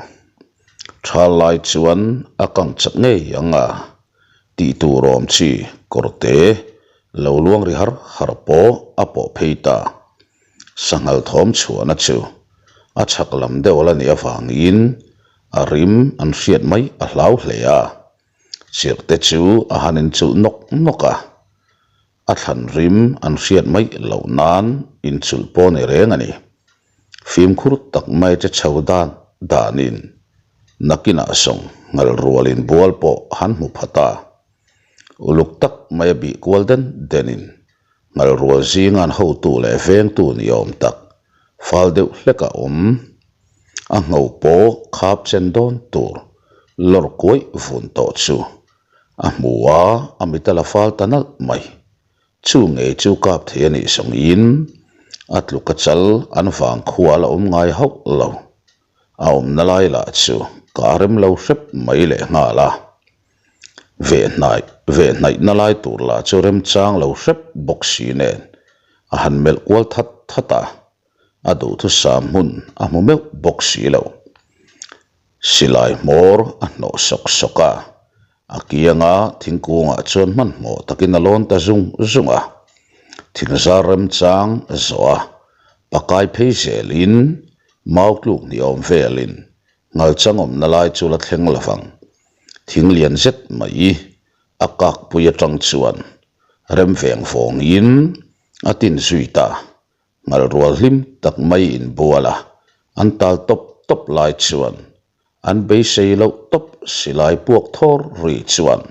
Thal lai chuan a kang chak ngei ang a, tih tur awm chi kawrte lo luang ri har har pawh a pawh phei ta. Sanghal thawm chhuahna chu a chhak lam deuh la nih avangin a rim an hriat mai a hlau hle a, chirhte chu a han inchulh nawk nawk a. A thlan rim an hriat mai loh nan inchulh pawh ni reng a ni. Fimkhur tak mai che chho dan danin nakinah zawng ngal rual inbual pawh han hmu pha ta. Uluk tak mai a bih kual den denin ngal rual zingan hotu leh vengtu ni awm tak fal deuh hlek a awm. A ngho pawh khap chen dawn tur lawr kuaih vun tawh chu A hmu a, a mit a la fal ta nalh mai. Chu ngei chu kap thei a nih zawngin a tluk a chal an vang khua a la awm ngai hauh lo. A awmna lai lah chu ka rem lo hrep mai leh nghal a. Vehhnaih vehhnaihna lai tur lah chu remchang lo hrep bawk si nen a han melh kual that that a. A duhthusam hmun a hmu meuh bawk si lo. Silai hmawr a hnawh sawk sawk a, a kianga thingkungah chuan hmanhmawh takin a lawn ta zung zung a. Thingzar remchang zawh a, pakai phei zelin mau tluk ni awm velin ngalchang awmna lai chu la thleng lovang. Thing lian zet mai a kakpui atang chuan rem veng vawngin a tin zui ta. Ngal rual hlim tak mai inbual a, an tal tawp tawp lai chuan an beisei loh tawp silai puak thawr ri chuan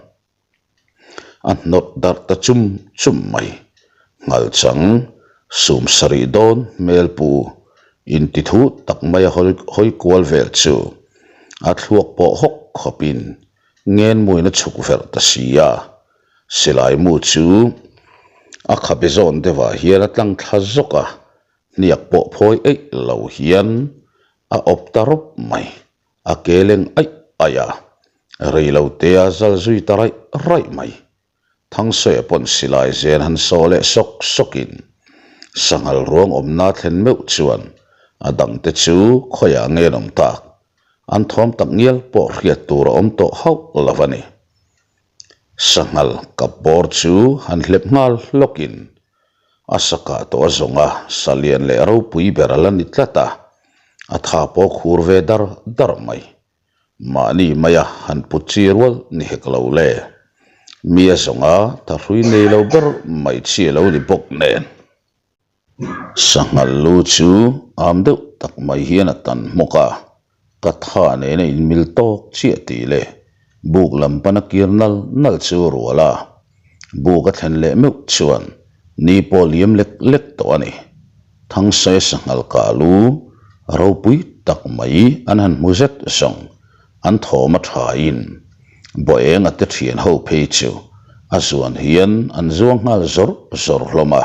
a hnawt darh ta chum chum mai. Ngal chang sum sarih dawn hmel pu intithu tak mai a hawi kual vel chu a thluak pawh hawk khawpin ngenmuin a chhuk verh ta si a. Silai mu chu a khabe zawn deuhah hian a tlang thla zawk a, hniak pawh phawi eih lo hian a awp ta rawp mai. A ke leng aih aih a, rei lo te a zal zui ta raih raih mai. Thangsawi pawn silai zen han saw leh sawk sawkin sanghal ruang awmna thlen meuh chuan a dangte chu khawiah nge an awm tak? An thawm tak ngial pawh hriat tur a awm tawh hauh lo a ni. Sanghal kap bawr chu han hlep nghal hlawkin a sakah tawh a zawng a, salian leh ropui ber a la ni tlat a, a tha pawh khur ve dar dar mai. Mahni maia han put chi rual ni hek lo le. Mi a zawng a, thahrui nei lo ber mai chi a lo ni bawk nen. Sanghal lu chu am deuh tak mai hian a tan hmawk a, ka tha nen a inmil tawk chiah tih leh buk lam pana kir nal nal chu a rual a, buk a thlen leh meuh chuan ni pawh liam lek lek tawh a ni. Thangsawi sanghal kah lu ropui tak mai an han hmu zet zawng an thawm a thain Bawienga te thian ho phei chu a zuan hian an zuang nghal zawr zawr hlawm a.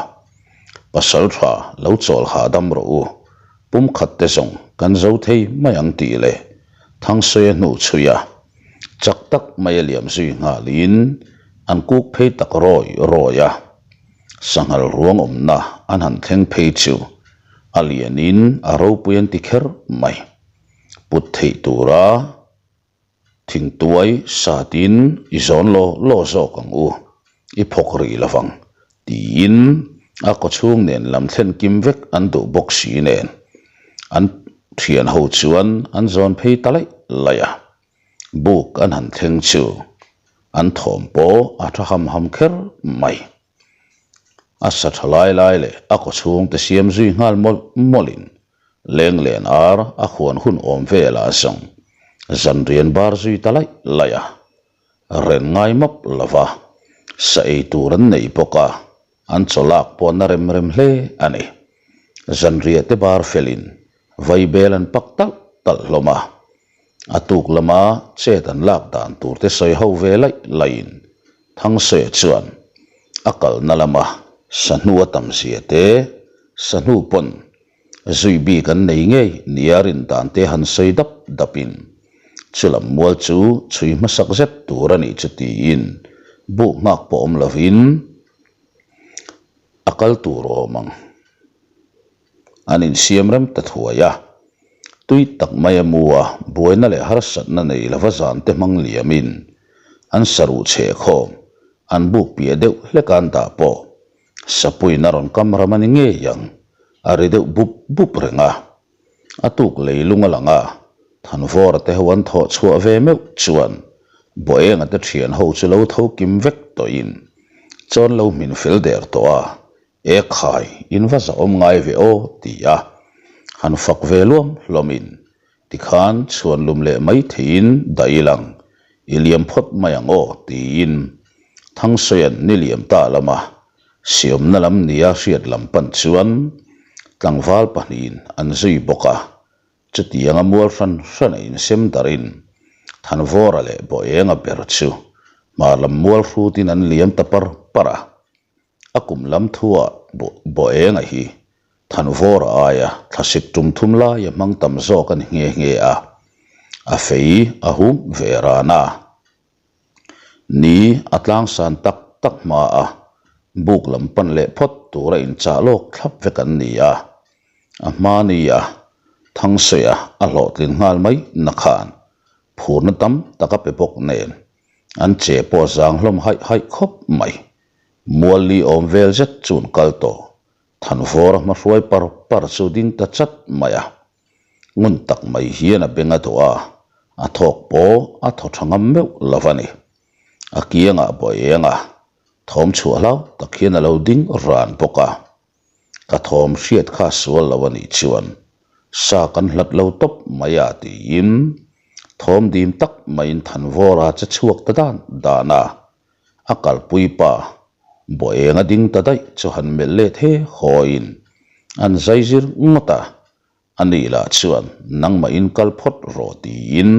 Pasal tha lo chawl hahdam rawh u, pumkhat te zawng kan zo thei mai ang tih leh Thangsawi a hnuh chhui a, chak tak mai a liam zui nghalin an kuk phei tak rawi rawi a. Sanghal ruang awmna an han thleng phei chu a lianin a ropui an ti kher mai. Put theih tura Thingtuai satin i zawn law law zawk ang u, i phawk rih lo vang, tiin a kawchhung nen lam thlen kim vek an duh bawk si nen an thian ho chuan an zawn phei ta laih laih a, buk an han thleng chu. An thawm pawh a tha ham ham kher mai. A sa tha lai lai leh a kawchhung te siam zui nghal mawlh mawlhin Lenglen ar a huan hun awm velah zawng zanrian bar zui ta laih laih a, ren ngai map lova sa ei tur an nei bawk a, an chaw lak pawh na rem rem hle a ni. Zanriah te bar felin vaibel an pak talh talh hlawm a, a tuk lama chet an lak dan tur te sawi ho ve laih laihin Thangsawi chuan a kalna lama sahnu a tam zia te, sahnu pawn zui bik an nei ngei nia rin dan te han sawi dap dapin chulam mual chu chhui hmasak zet tur a nih chu tiin buk nghak pawh awm lovin a kal tur awm ang. An insiam rem ta thuai a, tui tak mai a mu a, buaina leh harsatna nei lova zan te hmang liamin an saruh chhe khawm, an buk piah deuh hlek a an dah pawh sapuiin a rawn kam ram a ni ngei ang, a ri deuh bup bup reng a. A tuk leilung a lang a, Thanvawra te ho an thawh chhuah ve meuh chuan Bawienga te thian ho chu lo tho kim vek tawhin chawn lo hmin fel der tawh a, E khai, in va zahawm ngai ve aw, ti a. Han fak ve luam hlawmin, tikhan chhuan lum leh mai theiin dah i lang, i liam phawt mai ang aw, tiin Thangsawia'n ni liam ta lama siamna lam nia hriat lam pan chuan tlangval pahnihin an zui bawk a. Chutianga mual hran hran a insem darin Thanvawra leh Bawienga ber chu hmar lam mual hrutin an liam ta par par a. A kum lam thuah Bawienga hi Thanvawra aia thlasik tum thum laia hmang tam zawk a ni nghe nghe a, a fei a hum ve ran a. Ni a tlangsan tak tak hma a, buk lam pan leh phawt tura inchah lawk thlap vek an ni a. A hma ni a, Thangsawiah a hlawhtlin nghal mai na khan phurna tam tak a pe bawk nen an che pawh zang hlawm haih haih khawp mai. Mualli awm vel zet chuan kal tawh Thanvawra hmahruai par par chu ding ta chat mai a. Ngun tak mai hian a beng a dawh a, a thawk pawh a thaw tha ngam meuh lo a ni. A kiangah bawi eng a, thawm chhuah hlau tak hian a lo ding ran bawk a. Ka thawm hriat kha sual lo a nih chuan sa kan hlat lo tawp mai a tiin thawm dim tak maiin Thanvawra che chhuak ta dan dan a, a kalpui pa Bawienga ding ta daih chu han melh let he hawiin an zai zir ngawt a, a nih lah chuan nangmah in kal phawt rawh tiin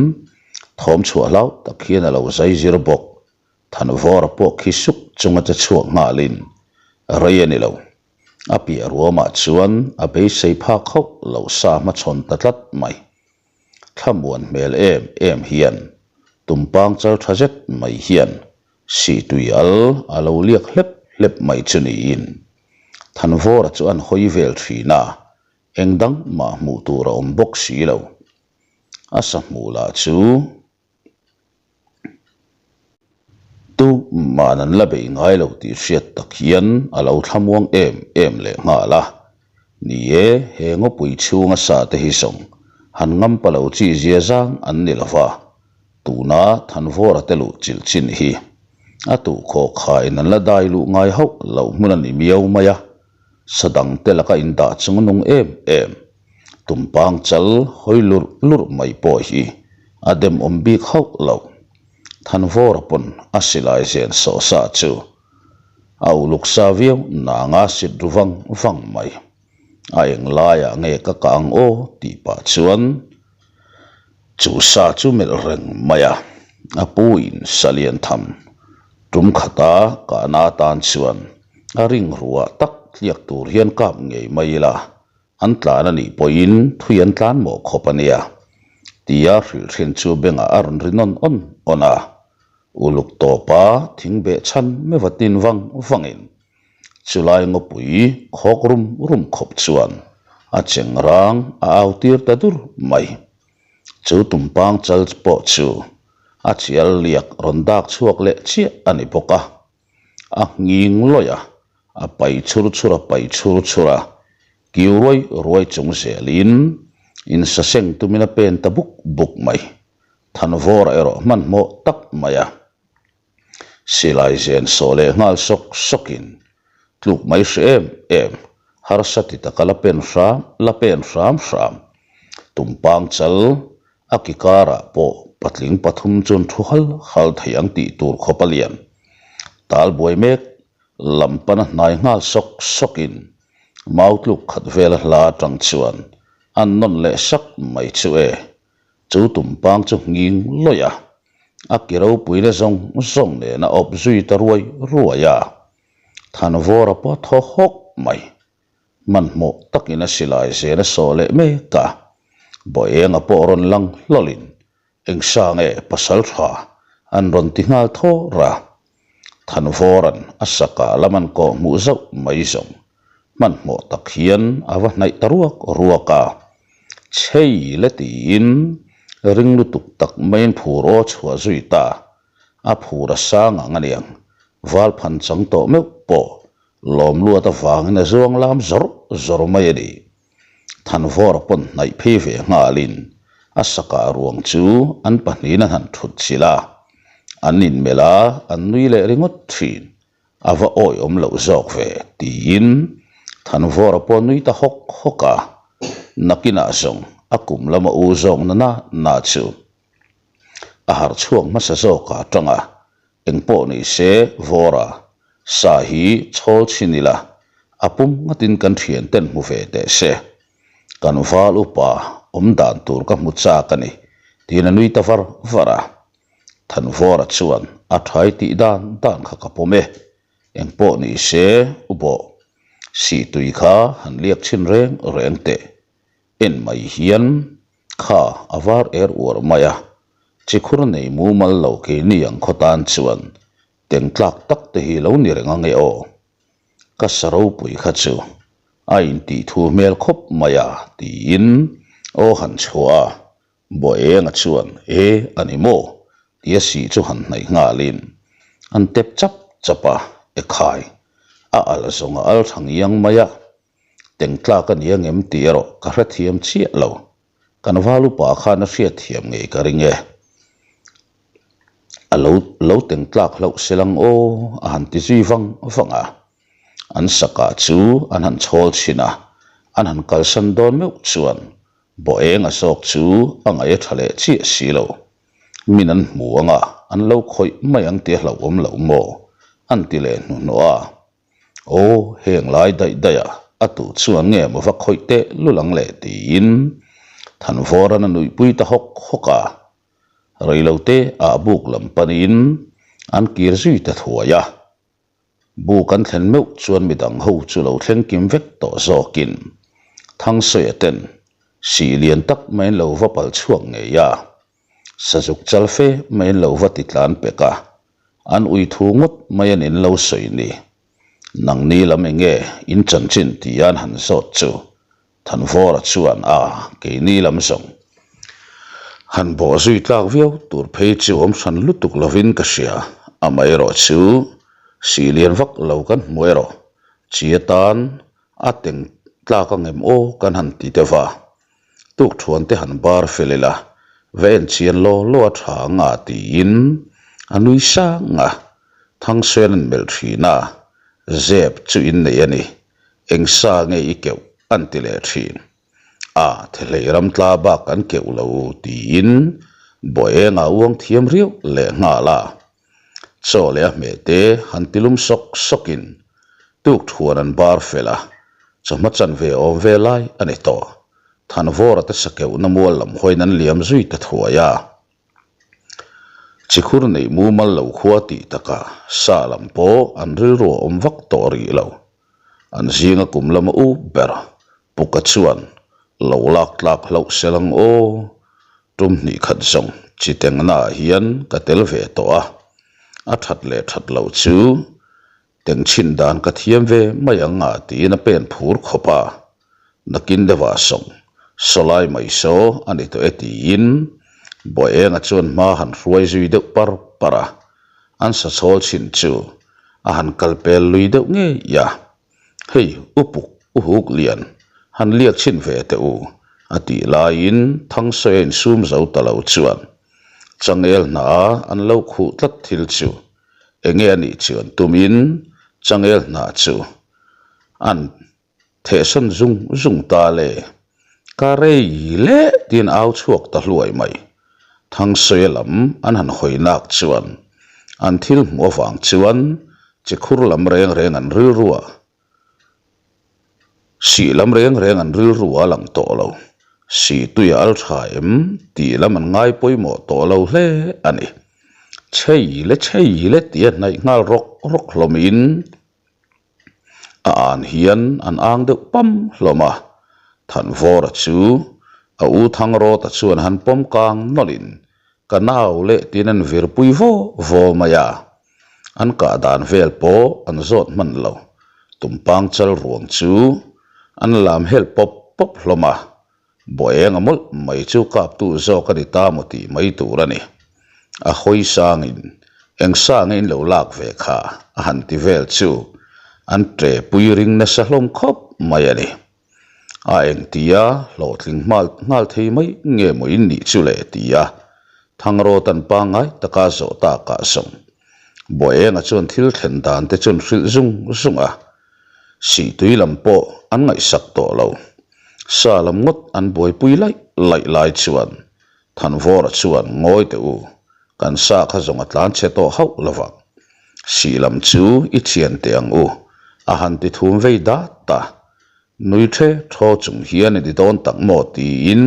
thawm chhuah hlau tak hian a lo zai zir bawk. Thanvawra pawh khi suk chunga che chhuak nghalin rei a ni lo. A piah ruamah chuan a beisei phak hauh lo sa hmachhawn ta tlat mai. Thlamuan hmel em em hian tumpang chal tha zet mai hian sihtui al a lo liak hlep hlep mai chu niin Thanvawra chu an hawi vel thin a, eng dang mah hmuh tur a awm bawk si lo. A sa hmuh lah chu. Tuman an la bei ngai lo tih hriat tak hian a lo thlamuang em em leh nghal a. Ni e, he ngawpui chhunga sa te hi zawng han ngam pa lo chi zia zang an ni lo va, tuna Thanvawra te luh chilh chin hi a tuhkhawk khain an la dai luh ngai hauh loh hmun a ni miau mai a, sa dang te laka indah chung nung em em. Tumpang chal hawi lurh lurh mai pawh hi a demawm bik hauh lo. Thanvawra pawn a silai zen sawh sa chu a uluk sa viau nanga sit ru vang vang mai. A eng laiah nge ka kah ang aw tih pah chuan chu sa chu melh reng mai a, a pu in sa lian tham tum khata kahna atan chuan a ring ruah tak tliak tur hian kap ngei mai ila An tlan a nih pawhin thui an tlan mawh khawp a nia, tia hrilh thin chu bengah a rawn ri nawn awn awn a. Uluk tawpa thing beh chhan meuh a tin vang vangin chulai ngawpui khawk rum rum khawp chuan a cheng rang a au tir ta dur mai. Chu tumpang chal pawh chu a chial liak rawn dak chhuak leh chiah a ni bawk a. A nghing lawih a, a pai chhur chhur a pai chhur chhur a, kiu ruai ruai chung zelin insaseng tumin a pen ta buk buk mai. Thanvawra erawh hmanhmawh tak mai a. Silai zen sawh leh nghal sawk sawkin tluk mai hre em em, harsa ti taka la pen hram la pen hram hram. Tumpang chal a ki karah pawh patling pathum chuan thu hal hal thei ang tih tur khawp a lian. Tal buai mek lam pana hnai nghal sawk sawkin mau tluk khat vela hla atang chuan an nawn leh sak mai chu e. Chu tumpang chu nghing lawih a, a ki ropuina zawng zawng nen a awp zui ta ruai ruai a. Thanvawra pawh a thaw hawk mai. Hmanhmawh takin a silai zen a sawh leh mek a. Bawienga pawh rawn lang hlawlin, Eng sa nge pasal tha an rawn ti nghal thawr a. Thanvawra'n a sakah lam an kawh hmuh zauh mai zawng. Hmanhmawh tak hian a va hnaih ta ruak ruak a. Chhei le tiin ring lutuk tak maiin phur aw chhuah zui ta. A phur a sang ang aniang, val phan chang tawh meuh pawh lawm luat avangin a zuang lam zawr zawr mai a ni. Thanvawra pawn hnaih phei ve nghalin a sakah ruang chu an pahnihin an han thut chilh a, an inmelh a, an nui leh ringawt thin. A va awihawm loh zawk ve, tiin Thanvawra pawh nui ta hawk hawk a. Nakinah zawng a kum lama u zawk na na na chu a harh chhuak hmasa zawk a tang a, engpawh ni se Vawra sa hi chhawl chhin ila a pum ngatin kan thian ten hmu ve teh se. Kan val upa awm dan tur ka hmu chak a ni, tiin a nui ta var var a. Thanvawra chuan a thai tih dan dan kha ka pawm e, engpawh ni se u bawh sihtui kha han liak chhin reng reng teh, en mai hian Kha a var er uar mai a, chikhur nei mumal lo keini ang khaw tan chuan teng tlak tak te hi lo ni reng ange aw. Ka sa ropui kha chu a intih thu hmel khawp mai a tiin aw han chhuah a, Buaenga chuan e a ni maw tia sih chu han hnaih nghalin an tep chap chap a, ekhai a al zawng a al tha ngiang mai a. Teng tlak a ni angem tih erawh ka hrethiam chiah lo. Kan val upa khan a hriatthiam ngei ka ring e. A lo lo teng tlak hlauh se lang aw a han ti zui vang vang a. An sakah chu an han chhawl chhin a, an han kalsan dawn meuh chuan Bawhenga zawk chu a ngaih a tha leh chiah si lo. Min an hmu anga an lo khawih mai ang tih a hlauhawm loh maw? an ti leh hnuhnawh a. Aw, heng lai daih daih a, a tu chuan nge maw va khawih teh lul ang le tiin Thanvawran a nuihpui ta hawk hawk a. Reilote ah buk lam panin an kir zui ta thuai a. Buk an thlen meuh chuan midang ho chu lo thleng kim vek tawh zawkin Thangsawiah ten sih lian tak maiin lo va pal chhuak ngei a. Sazuk chal fe maiin lo va ti tlan pek a, an ui thu ngawt mai an in lo sawi ni. Nangni lam enge in chanchin tia an han zawt chu Thanvawra chuan a keini lam zawng han bawh zui tlak viau tur phei chu awm hran lutuk lovin ka hria, amaherawh chu sih lian vak lo kan hmu erawh chi atan a teng tlak angem aw kan han ti deuh a. Tuk thuan te han bar fel ila, va en chian law law a tha ang a tiin a nui sang a, Thangsuian an melh thin a, zep chu in nei a ni, eng sa nge i keuh an ti leh thin. A, thehlei ram tla bak an keuh lo tiin Bawienga uang thiam riau leh nghal a, chaw leh a hmeh te han ti lum sawk sawkin tuk thuan an bar fel a, chawhma chanve awm ve lai a ni tawh. Thanvawra te sakeuhna mual lam hawiin an liam zui ta thuai a. Chikhur neih mumal lo khua tih takah sa lam pawh an rilru a awm vak tawh rih lo. An zinga kum lama up ber Puka chuan lo lak tlak hlauh se lang aw. Tum hnih khat zawng chi tengnaah hian ka tel ve tawh a, a that leh that loh chu teng chhin dan ka thiam ve mai ang a tiin a pen phur khawp a. Nakin deuhah sawng sawlai mai saw a ni tawh e tiin Bawienga chuan hma han hruai zui deuh par par a, an sa chhawl chhin chu a han kal pel lui deuh ngei a. Hei, u puk, u huk lian, han liak chhin ve teh u, a tih laiin Thangsawi a insum zo ta lo chuan changel hna an lo khuh tlat thil chu. Enge a nih chuan tumin changel hnah chu an thehsawn zung zung ta le. Ka rei leh tiin au chhuak ta hluai mai. Thangsawi lam an han hawi nak chuan an thil hmuh avang chuan chikhur lam reng reng an rilru a. Sih lam reng reng an rilru a lang tawh lo. Sih tui a al tha em tih lam an ngai pawimawh tawh lo hle a ni. Chhei le chhei le tih a hnaih nghal rawk rawk hlawmin a an hian an ang deuh pam hlawm a. Thanvawra chu a u Thangrawta chuan han pawm kang nawlhin ka nau leh tiin an virpui vaw vaw mai a. An kah dan vel pawh an zawt hman lo. Tumpang chal ruang chu an lam helh pawp pawp hlawm a, Buaenga mawlh mai chu kaptu zawk a ni ta maw tih mai tur a ni. A hawi sangin eng sa nge in lo lak ve kha a han ti vel chu an ṭe pui ring nasa hlawm khawp mai a ni. A engtia hlawhtling hmal nghal thei mai nge maw in nih chu le tia Thangrawtan pangngai taka zawh takah zawng Buaenga chuan thil thlen dan te chuan hrilh zung zung a, Sihtui lam pawh an ngaihsak tawh lo. Sa lam ngawt an buaipui laih laih lai chuan Thanvawra chuan ngawi teh u, kan sa kha zawng a tlan chhe tawh hauh lovang. Sih lam chu i thian teh ang u, a han ti thum vei dat a. Nui the thaw chung hian i ti dawn tak maw tiin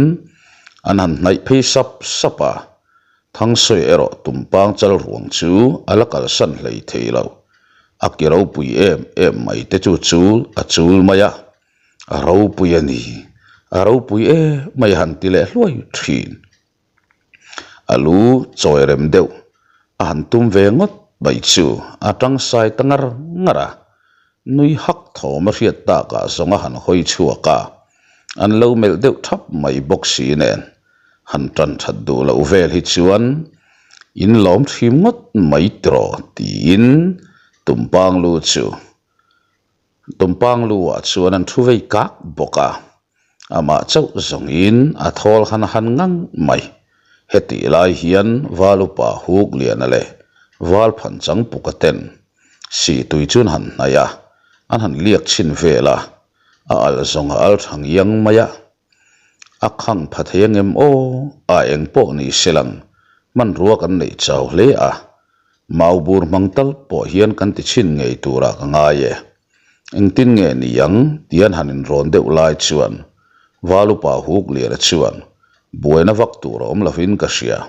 an han hnaih phei sap sap a. Thangsawi erawh tumpang chal ruang chu a la kalsan hlei thei lo. A ki ropui em em mai te chu chul a chul mai a. A ropui a ni, a ropui e mai han ti leh hluai thin. A lu chawi rem deuh a han tum ve ngawt mai chu a tang sai ta ngar ngar a, nui hak thawm a hriat takah zawng a han hawi chhuak a, an lo melh deuh thap mai bawk si nen han tan that duh loh vel hi chuan in lawm thim ngawt mai tiraw tiin tumpang lu chu Tumpang lu ah chuan an thu vei kak bawk a, amah chauh zawngin a thawl han han ngang mai. Hetih lai hian Val upa Huk Liana leh Val Phan Chang Puka ten Sihtui chu an han hnaih a, an han liak chhin vel a, a al zawng a al tha ngiang mai a. A khang pha thei angem aw, a eng pawh ni se lang, hmanrua kan neih chau hle a, mau bur hmang tal pawh hian kan ti chhin ngei turah ka ngai e. Engtin nge ni ang tih an han inrawn deuh lai chuan Valupa Hukliana chuan buaina vak tur a awm lovin ka hria.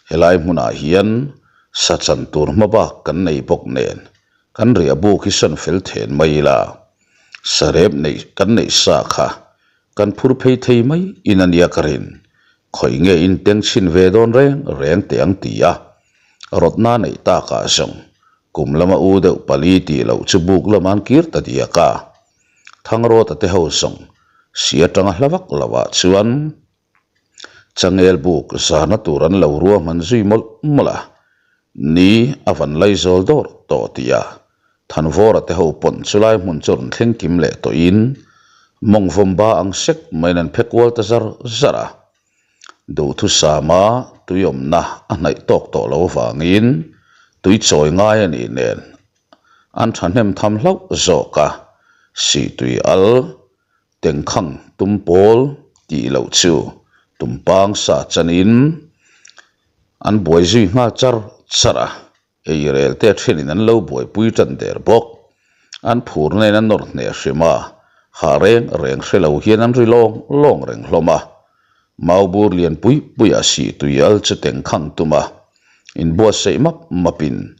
Helai hmunah hian sa chan tur hma bak kan nei bawk nen kan riah buk hi sawn fel then mai ila, sarep neih kan neih sa kha kan phur phei thei mai in a nia ka rin, khawi nge in teng chhin ve dawn reng reng teh ang ti a, rawtna neih takah zawng kum lama u deuh pali tih loh chu buk lama an kir ta diak a, Thangrawta te ho zawng si atanga hla vak lovah chuan. Changel buk zana tur an lo ruahman zui mawlh mawlh a, ni a van laizawl dawr tawh tih a, Thanvawra te ho pawn chulai hmun chu rawn thleng kim leh tawhin mawngvawmba ang sek maiin an phe kual ta zar zar a. Duhthusama tui awmna a hnaih tawk tawh lo avangin tui chawi ngai a nih nen an thahnem tham hlauh zawk a, Sihtui al Tengkhang tum pawl tih loh chu tumpang sa chanin an buai zui nghal char char a, eirel te thenin an lo buaipui tan der bawk. An phur nen an nawr hneh hrim a, hah reng reng hre lo hian an ri lawng lawng reng hlawm a. Mau bur lian pui puiah sih tui al chu tengkhang tum a, inbuatsaih map mapin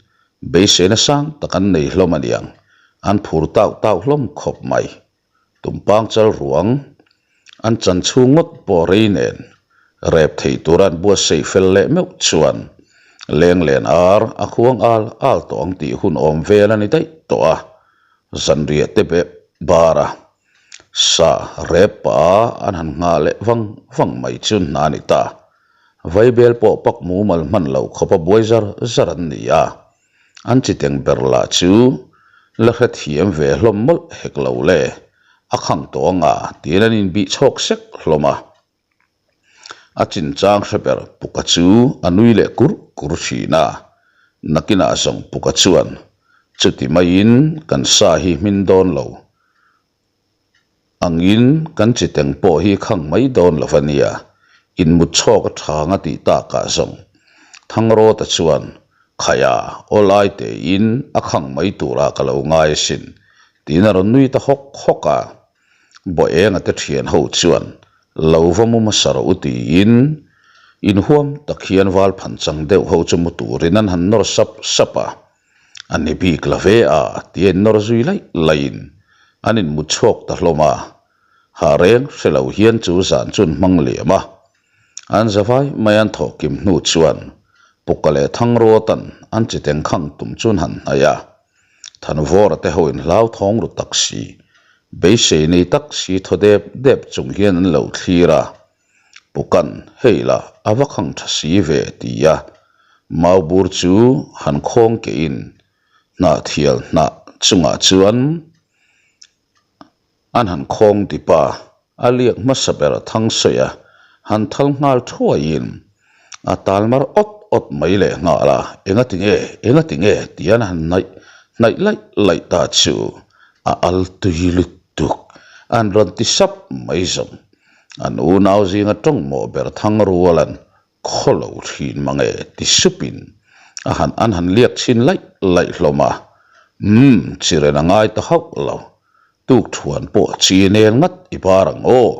beiseina sang tak an nei hlawm aniang, an phur tauh tauh hlawm khawp mai. Tumpang chal ruang an chan chhung ngawt pawh rei nen rep thei tura an buatsaih fel leh meuh chuan lenglen ar a khuang al al tawh ang tih hun awm vel a ni daih tawh a, zanriah te beh bar a sa rep pah a an han nghah leh vang vang mai chu hna a ni ta. Vaibel pawh pak mumal hman loh khawp a buai zar zar an ni a. An chiteng ber lah chu la hrethiam ve hlawm mawlh hek lo le, a khang tawh anga tiin an inbih chhawk sek hlawm a. A chinchang hre ber Puka chu a nui leh kur kur thin a. Nakinah zawng Puka chuan chuti maiin kan sa hi hmin dawn lo angin kan chi teng pawh hi khang mai dawn lo va nia, inmut chhawk a thang a tih takah zawng Thangrawta chuan Khaia aw lai tein a khang mai turah ka lo ngai asin tiin a rawn nui ta hawk hawk a. Bawienga te thian ho chuan lo va mu hmasa rawh u tiin inhuam tak hian val phan chang deuh ho chu mu turin an han nawr sap sap a. A ni bik la ve a tia in nawr zui laih laihin an inmut chhuak ta hlawm a. Hah reng hre lo hian chu zan chu an hmang liam a. An zavai mai an thawh kim hnu chuan Puka leh Thangruatan an chi tengkhang tum chu an han hnaih a. Thanvawra te ho in hlauthawng ru tak si, beisei nei tak si thaw dep dep chung hian an lo thlir a. Pukan, hei la, a va khang tha si ve, ti a. Maubur chu han khawng kehin hnahthial hnah chungah chuan An han khawng dip a, a liak hmasa ber Thangsawi a han thal nghal thuaiin a tal mar awt awt mai leh nghal a, engati nge, engati nge tih an han hnaih hnaih laih laih ta chu a al tui lutuk an rawn ti sap mai zawng. An unau zinga tawngmawh ber Thangruala'n Khaw lo thin mang e ti supin a han an han liak chhin laih laih hlawm a, umm chiren a ngai ta hauh lo, tuk thuan pawh chi nel ngat i bar ang aw.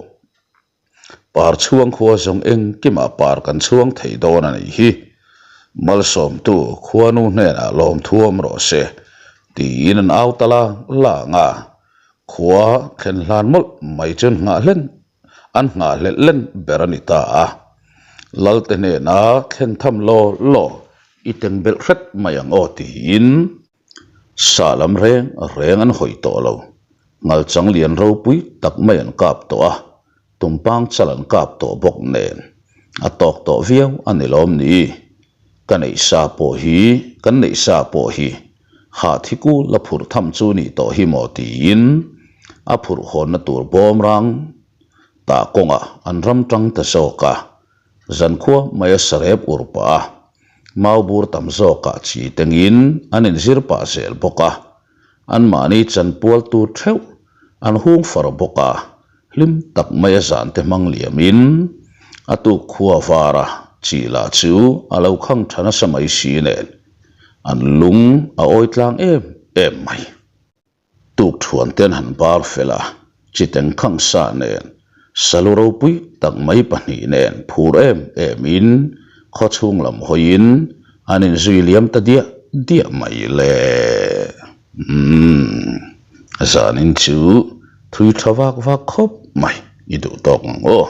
Par chhuang khua zawng engkimah par kan chhuang thei dawn a nih hi. Malsawmtu khuanu hnenah lawmthuam rawh se tiin an au ta lang lang a, khua thlen hlan mawlh mai chu an nghah hlen An nghahhlelh len ber a ni ta a. Lalte hnena thlen tham law law i teng belh hret mai ang aw tiin sa lam reng reng an hawi tawh lo. Ngalchang lian ropui tak mai an kap tawh a, tumpang chal an kap tawh bawk nen a tawk tawh viau a ni lawm ni. Ka neih sa pawh hi kan neih sa pawh hi Hah thi kul a phurh tham chu nih tawh hi maw tiin a phurh hawnna tur bawm rang tah kawngah an ram tang ta zawk a, zankhua mai a sarep ur pah a, mau bur tam zawkah chi tengin an inzir pah zel bawk a, anmahni chanpual tur theuh an hung far bawk a. Hlim tak maia zan te hmang liamin a tuk khua var a, chi lah chu a lo khang tha nasa mai si nen an lung a awi tlang em em mai. Tuk thuan ten han bar fel a, chi teng khang sa nen salu ropui tak mai pahnih nen phur em em in khaw chhung lam hawiin an inzui liam ta diah diah mai le. Umm, zanin chu thui tha vak vak khawp mai i duh tawk ang aw.